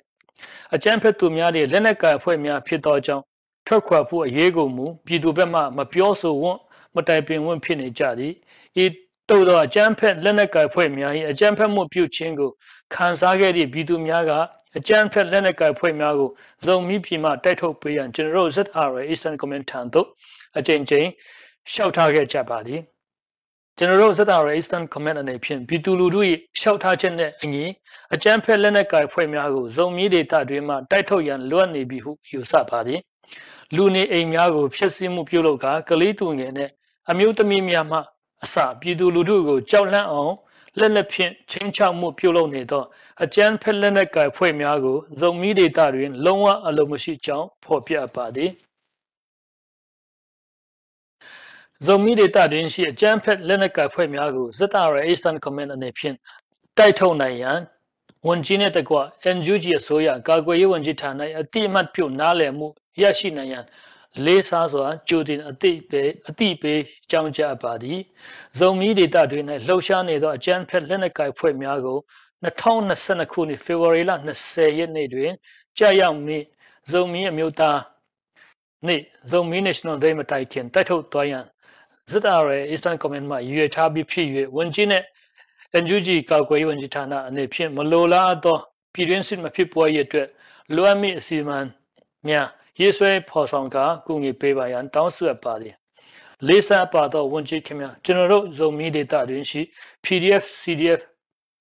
အကြမ်းဖက်သူများသည်လက်နက်ကိုင်အဖွဲ့များဖြစ်သောကြောင့် ထွက်ခွာဖို့အရေးကိုမူပြည်သူဘက်မှမပြောဆိုဝံ့မတိုင်ပင်ဝံ့ဖြစ်နေကြသည်။ အသို့သောအကြမ်းဖက်လက်နက်ကိုင်အဖွဲ့များ၏အကြမ်းဖက်မှုပြုခြင်းကိုခံစားခဲ့သည့်ပြည်သူများကအကြမ်းဖက်လက်နက်ကိုင်အဖွဲ့များကိုဇိုမီးပြည်မှတိုက်ထုတ်ပေးရန်ကျွန်တော်တို့ ZRA Eastern Command ထံသို့အကြိမ်ကြိမ်လျှောက်ထားခဲ့ကြပါသည်။ ကျွန်တော်တို့ ZRA Eastern Command အနေဖြင့်ပြည်သူလူထု၏လျှောက်ထားချက်နှင့်အညီအကြမ်းဖက်လက်နက်ကိုင်အဖွဲ့များကိုဇိုမီးဒေသတွင်းမှတိုက်ထုတ်ရန်လိုအပ်နေပြီဟုယူဆပါသည်။ လူနေအိမ်များကိုဖျက်ဆီးမှုပြုလုပ်ကာကလေးသူငယ်နှင့်အမျိုးသမီးများမှအစပြည်သူလူထုကိုကြောက်လန့်အောင်လက်နက်ဖြင့်ခြိမ်းခြောက်မှုပြုလုပ်နေသောအကြမ်းဖက်လက်နက်ကိုင်အဖွဲ့များကိုဇိုမီးဒေသတွင်လုံးဝအလိုမရှိကြောင်းဖော်ပြအပ်ပါသည်။ ဇိုမီးဒေသတွင်းရှိအကြမ်းဖက်လက်နက်ကိုင်အဖွဲ့များကို ZRA Eastern Command အနေဖြင့်တိုက်ထုတ်နိုင်ရန်ဝန်ကြီးနှင့်တကွ NUG အစိုးရကာကွယ်ရေးဝန်ကြီးဌာန၏အသိအမှတ်ပြုနားလည်မှုရရှိနိုင်ရန်လေးစားစွာကြိုတင်အသိပေးအသိပေးကြောင်းကြားအပ်ပါသည်။ ဇိုမီးဒေသတွင်း၌လှုပ်ရှားနေသောအကြမ်းဖက်လက်နက်ကိုင်အဖွဲ့များကိုနှစ်ထောင်နှစ်ဆယ့်နှစ်ခုနှစ်ဖေဖော်ဝါရီလနှစ်ဆယ်ရက်နေ့တွင်ကျရောက်မည့်ဇိုမီးအမျိုးသား နှင့် Zomi National Day မတိုင်ခင်တိုက်ထုတ်သွားရန် ZRA Eastern Command မှရည်ရွယ်ထားပြီးဖြစ်၍၊ ဝန်ကြီးနှင့် NUG ကာကွယ်ရေးဝန်ကြီးဌာနအနေဖြင့်မလိုလားအပ်သောပြည်တွင်းစစ်မဖြစ်ပွားရေးအတွက်လိုအပ်မည့်အစီအမံများ ရေးဆွဲဖော်ဆောင်ကာ ကူညီပေးပါရန် တောင်းဆိုအပ်ပါသည်။ လေးစားအပ်ပါသော ဝန်ကြီးခင်ဗျာ၊ ကျွန်တော်တို့ ဇိုမီးဒေသတွင်ရှိ PDF, CDF,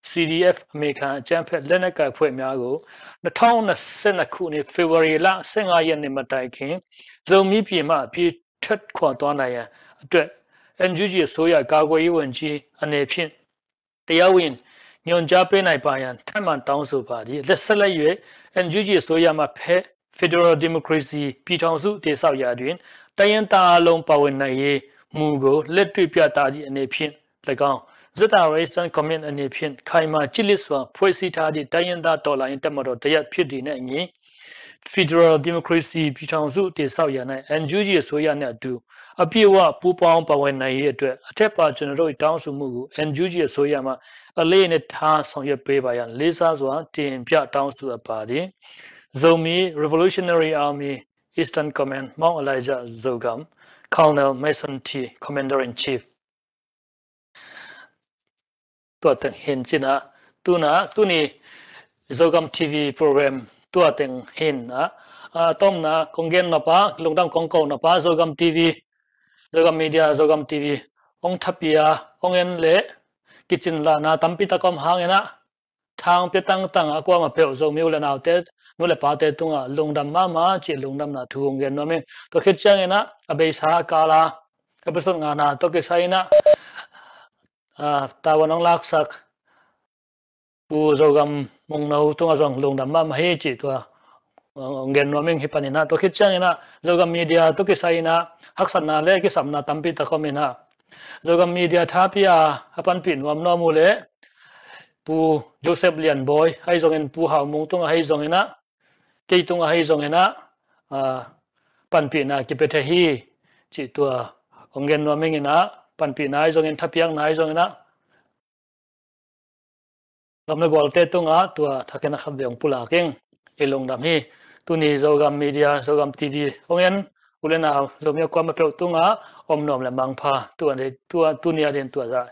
CDF အမေရိကန်အကြမ်းဖက်လက်နက်ကိုင်အဖွဲ့များကို နှစ်ထောင်နှစ်ဆယ့်နှစ်ခုနှစ် ဖေဖော်ဝါရီလ ဆယ့်ငါးရက်နေ့မတိုင်ခင် ဇိုမီးပြည်မှ အပြေးထွက်ခွာသွားနိုင်ရန်အတွက် NUG အစိုးရကာကွယ်ရေးဝန်ကြီးအနေဖြင့် တရားဝင်ညွှန်ကြားပေးနိုင်ပါရန် ထပ်မံတောင်းဆိုပါသည်။ လက်ဆက်လက်၍ NUG အစိုးရမှ ဖဲ Federal Democracy ပြည်ထောင်စုတည်ဆောက်ရာတွင် တိုင်းရင်းသားအားလုံးပါဝင်နိုင်ရေးမူကို လက်တွေ့ပြသသည့်အနေဖြင့် ၎င်း ZRA Eastern Command အနေဖြင့် ခိုင်မာကျစ်လစ်စွာဖွဲ့စည်းထားသည့် တိုင်းရင်းသားတော်လှန်ရေးတပ်မတော်တစ်ရပ်ဖြစ်သည်နှင့်အညီ Federal Democracy ပြည်ထောင်စုတည်ဆောက်ရာ၌ NUG အစိုးရနှင့်အတူ အပြည့်အဝပူးပေါင်းပါဝင်နိုင်ရေးအတွက် အထက်ပါကျွန်တော်တို့၏တောင်းဆိုမှုကို NUG အစိုးရမှ အလေးအနက်ထားဆောင်ရွက်ပေးပါရန် လေးစားစွာတင်ပြတောင်းဆိုအပ်ပါသည်။ Zomi Revolutionary Army Eastern Command, Mount Elijah, Zogam, Colonel Mason T, Commander in Chief. Tua teng hin cina, tuna, tuni Zogam TV program tua teng hin a, a, tomna kong gen nop a, lungdam kong ko nop a, Zogam TV, Zogam Media, Zogam TV hong thapia, hong en le kicin lana tampi tak om hangin a, thang pia tangtang a, kuamah peuh Zomi u le naute, nu le pate tungah lungdam mahmah cih lungdamna thu hong gen nuam ing. Tua khit ciangin a, a beisa kala episode ngana tawh kisai in a, a, tavuan hong laksak Pu Zogam Mungno tungah zong lungdam mahmah hi cih tua, a, hong gen nuam ing. Hih panin a, tua khit ciangin a, Zogam Media tawh kisai in a, haksatna le kisapna tampi tak om in a, Zogam Media thapia a panpih nuam nuam uh le Pu Joseph Lianbawi ahi zongin, Pu Hau Mung tungah ahi zongin a, kei tungah ahi zongin a, a, panpihna kipia thei hi cih tua hong gen nuam ing in a, panpihna ahi zongin, thapiakna ahi zongin a, gam le gualte tungah tua thakin a khat vei hong pulak ing. I lungdam hi. Tuni Zogam Media, Zogam TV hong en u le nau Zomi a kuamah peuh tungah om nuam le mangpha. Tua, tua, tuni a din tua zah